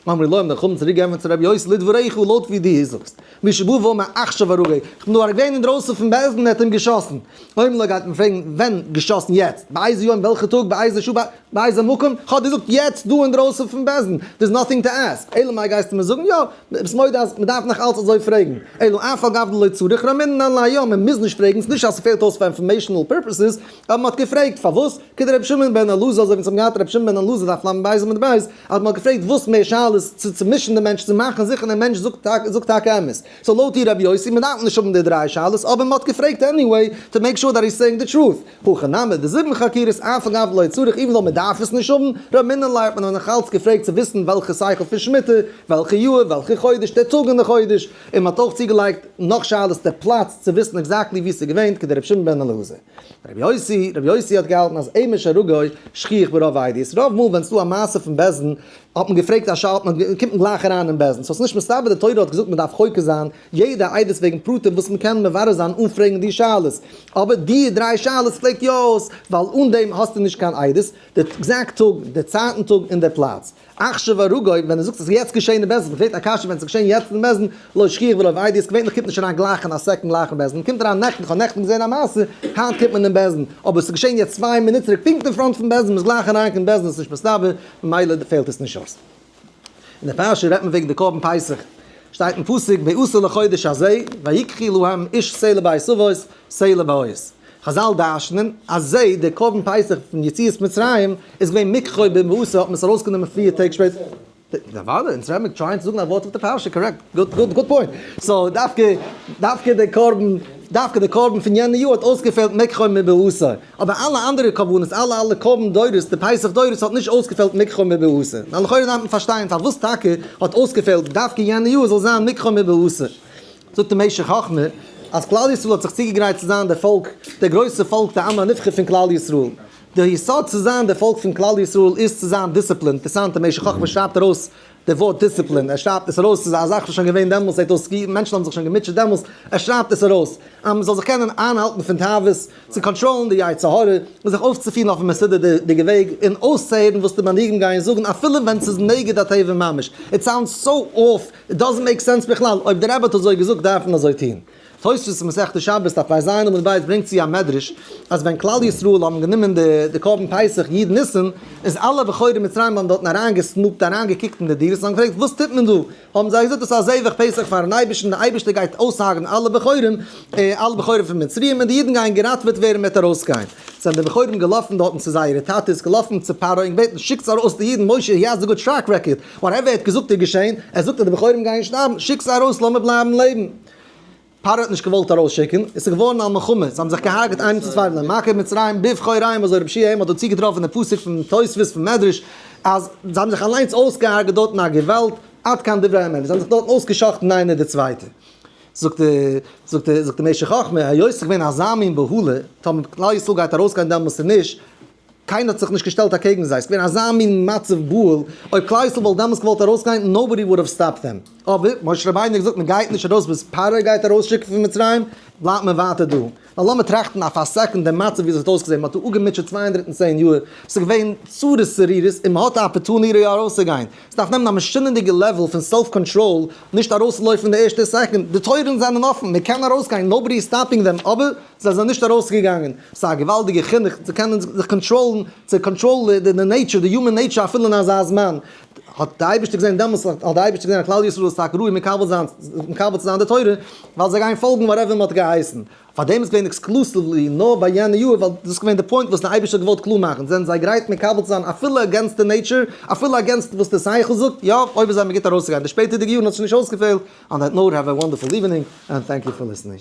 אמרו לו האבן די חכמים צוריק געענטפערט צו רבי יוסי לדבריך לויט ווי דו זאגסט, מי שבא ואמר עכשיו הרגו, איך בין נאר געווען אינדרויסן פון בית דין ער האט אים געשאסן, אומר לו גייט מען פרעגן ווען געשאסן יעצט, באיזה יום וועלכע טאג באיזה שעה באיזה מקום, כ'האב דיר געזאגט יעצט דא אינדרויסן פון בית דין, there's nothing to ask, אלא מאי גייסטו מיר זאגן יא, ביסט מודה אז מ'דארף נאך אלץ אזוי פרעגן, אלא אף על גב דלא צריך רמינן ליה, יא מ'מוז נישט פרעגן, ס'נישט אז ס'פעלט אויס פאר informational purposes, אבער מ'האט געפרעגט פארוואס, כדרבי שמעון בן אלעזר אזוי ווי אונז האבן געהאט רבי שמעון בן אלעזר דף לב עמוד ב', אז מ'האט געפרעגט וואס מער שאלות צו צומישן די מענטש צו מאכן זיכער דער מענטש זאגט טאקע אמת. so לויט דיר רבי יוסי מ'דארף נישט האבן די דריי שאלות אבער מ'האט געפרעגט anyway to make sure that he's saying the truth. הכא נמי די זיבן חקירות אף על גב דלא צריך even though מ'דארף עס נישט האבן, רמינן ליה האט מען נאך אלץ געפרעגט צו וויסן וועלכע cycle פון שמיטה, וועלכע יאר, וועלכע חודש, דער טאג אין די חודש, און מ'האט אויך צוגעלייגט נאך שאלות דער פלאץ צו וויסן exactly וואו ס'איז געווען כדרבי שמעון בן אלעזר. רבי יוסי, רבי יוסי האט געהאלטן אז אמש הרגו שכיח ברוב עדיות, רוב מאל ווען ס'דא א מעשה פון בית דין האט מען געפרעגט א שאלה האט מען קומט מען גלייך אריין אין בית דין, so ס'איז נישט מסתבר די תורה האט געזאגט מ'דארף חוקר זיין יעדע עדות וועגן פרטים וואס מ'קען מברר זיין אן פרעגן די שאלות, אבער די דריי שאלות פלעגט יא אויס ווייל אן דעם האסטו נישט קיין עדות, די exact טאג, די צייט אין טאג און די פלאץ. עכשיו הרגו, ווען דו זאגסט עס איז יעצט געשען אין בית דין, פרעגט א קשיא ווען עס איז געשען יעצט אין בית דין, לא שכיח ברוב עדיות, געווענליך קומט נישט אריין גלייך אין א second גלייך אין בית דין, קומט אריין נעכטן, כ'האב נעכטן געזען א מעשה, היינט קומט מען אין בית דין, אבער עס איז געשען יעצט 2 מינוט צוריק פונקט אין front פון בית דין, מ'איז גלייך אריין אין בית דין, עס איז נישט מסתבר, ממילא פעלט עס נישט אויס. אין די פרשה רעדט מען וועגן די קרבן פסח, שטייט אין פסוק בעשור לחודש הזה ויקחו להם איש שה לבית אבות שה לבית. חזל דרש'נען אז זה, דער קרבן פסח פון יציאת מצרים איז געווען מקחו במעשה האט מען עס ארויסגענומען פיר טעג שפעטער. אוודאי, אונז רעדן מיר trying צו זאגן א ווארט אויף די פרשה, correct, good good good point. So דווקא דווקא דער קרבן דווקא דער קרבן פון יענע יאר האט אויסגעפעלט מקחו מבעשור, אבער אלע אנדערע קרבנות אלע אלע קרבן דורות די פסח דורות האט נישט אויסגעפעלט מקחו מבעשור. נאר לכאורה דארף מען פארשטיין פארוואס טאקע האט אויסגעפעלט דווקא יענע יאר זאל זיין מקחו מבעשור. זאגט די משך חכמה אז כלל ישראל האט זיך צוגעגרייט צו זיין די פאלק, די גרויסע פאלק די עם הנבחר פון כלל ישראל. די יסוד צו זיין די פאלק פון כלל ישראל איז צו זיין דיסציפלינט, אינטערסאנט די משך חכמה שרייבט ארויס די ווארט דיסציפלין, ער שרייבט עס ארויס, ס'איז א זאך וואס איז שוין געווען דעמאלס, זעט אויס מענטשן האבן זיך שוין געמוטשעט דעמאלס, ער שרייבט עס ארויס אז מ'זאל זיך קענען איינהאלטן פון תאוות, צו קאנטראלן די יצר הרע, און זיך אויפצופירן אויפן מסודר'דיגע וועג, און אויסצוהערן וואס די מנהיגים גייען זאגן אפילו ווען ס'איז נגד הטבע ממש, it sounds so off, it doesn't make sense בכלל, אויב דער רבי האט אזוי געזאגט דארף מען אזוי טון. תוספות אין מסכת שבת דף פ"ז עמוד ב' ברענגט צו א מדרש אז ווען כלל ישראל האבן גענומען די קרבן פסח י' ניסן איז אלע בכורי מצרים האבן דארטן אריין געסנופט אריין געקוקט אין די דירות און האבן געפרעגט וואס טוט מען דא האבן זיי געזאגט דאס איז א זבח פסח פארן אייבערשטן די אייבערשטער גייט אויסהרג'ן אלע בכורים אלע בכורים פון מצרים און די אידן גייען געראטוועט ווערן מ'וועט ארויסגיין זענען די בכורים געלאפן דארטן צו זייערע טאטעס געלאפן צו פרעה און געבעטן שיקטס ארויס די אידן משה he has a good track record whatever ער האט געזאגט איז געשען ער זאגט אז די בכורים גייען שטארבן שיק זיי ארויס לאמיר בלייבן לעבן. פרעה האט נישט געוואלט ארויסשיקן, עס איז געווארן א מלחמה, זיי האבן זיך געהארגעט איינער צום צווייטן, מכה מצרים בבכוריהם, אזוי רבי שיע האט דא צוגעטראפן די פסוק פון תוספות פון מדרש, אז זיי האבן זיך אליינס אויסגעהארגעט דארטן א געוואלד, עד כאן דברי המדרש, זיי האבן זיך דארטן אויסגעשאכטן איינער די צווייטע. זאגט די זאגט די זאגט די משך חכמה, היות עס איז געווען אזא מין בהלה, טאמער כלל ישראל גייט ארויסגיין דעמאלס צו נישט, קיינער האט זיך נישט געשטעלט אקעגן זיי, ס'איז געווען אזא מין מצב בהול, אויב כלל ישראל וואלט דעמאלס געוואלט ארויסגיין, nobody would have stopped them. אבער משה רבינו האט געזאגט מען גייט נישט ארויס ביז פרעה גייט ארויסשיקן פון מצרים, בלייבט מען ווייטער דא. ווייל לאמיר טראכטן אויף א second דעם מצב ווי עס האט אויסגעזען, מען האט דא אפגעמוטשעט 210 יאר, ס'איז געווען צרות צרורות, און מען האט א opportunity ארויסצוגיין. ס'דארף נעמען א משונה'דיגע level פון self control נישט ארויסצולויפן די ערשטע second, די טויערן זענען אפן, מען קען ארויסגיין, nobody איז stopping them, אבער זיי זענען נישט ארויסגעגאנגען. ס'איז א געוואלדיגע חינוך צו קענען זיך קאנטראלן, צו קאנטראלן די nature, די human nature אפילו אין אזא זמן. האט די אייבערשטער געזען דעמאלטס האט די אייבערשטער געזען אז כלל ישראל איז טאקע ראוי מקבל זיין, מקבל צו זיין די תורה, ווייל זיי גייען פאלגן whatever מ'האט געהייסן. פארדעם איז געווען exclusively נאר ביי יענע יאר, ווייל דאס איז געווען די point וואס די אייבערשטער האט געוואלט קלאר מאכן, זענען זיי גרייט מקבל צו זיין אפילו against די nature, אפילו against וואס די שכל זאגט, יא, אויב איז זיי מיר גוט ארויסצוגיין. די שפעטערדיגע יארן האט זיך נישט אויסגעפעלט. On that note, have a wonderful evening and thank you for listening.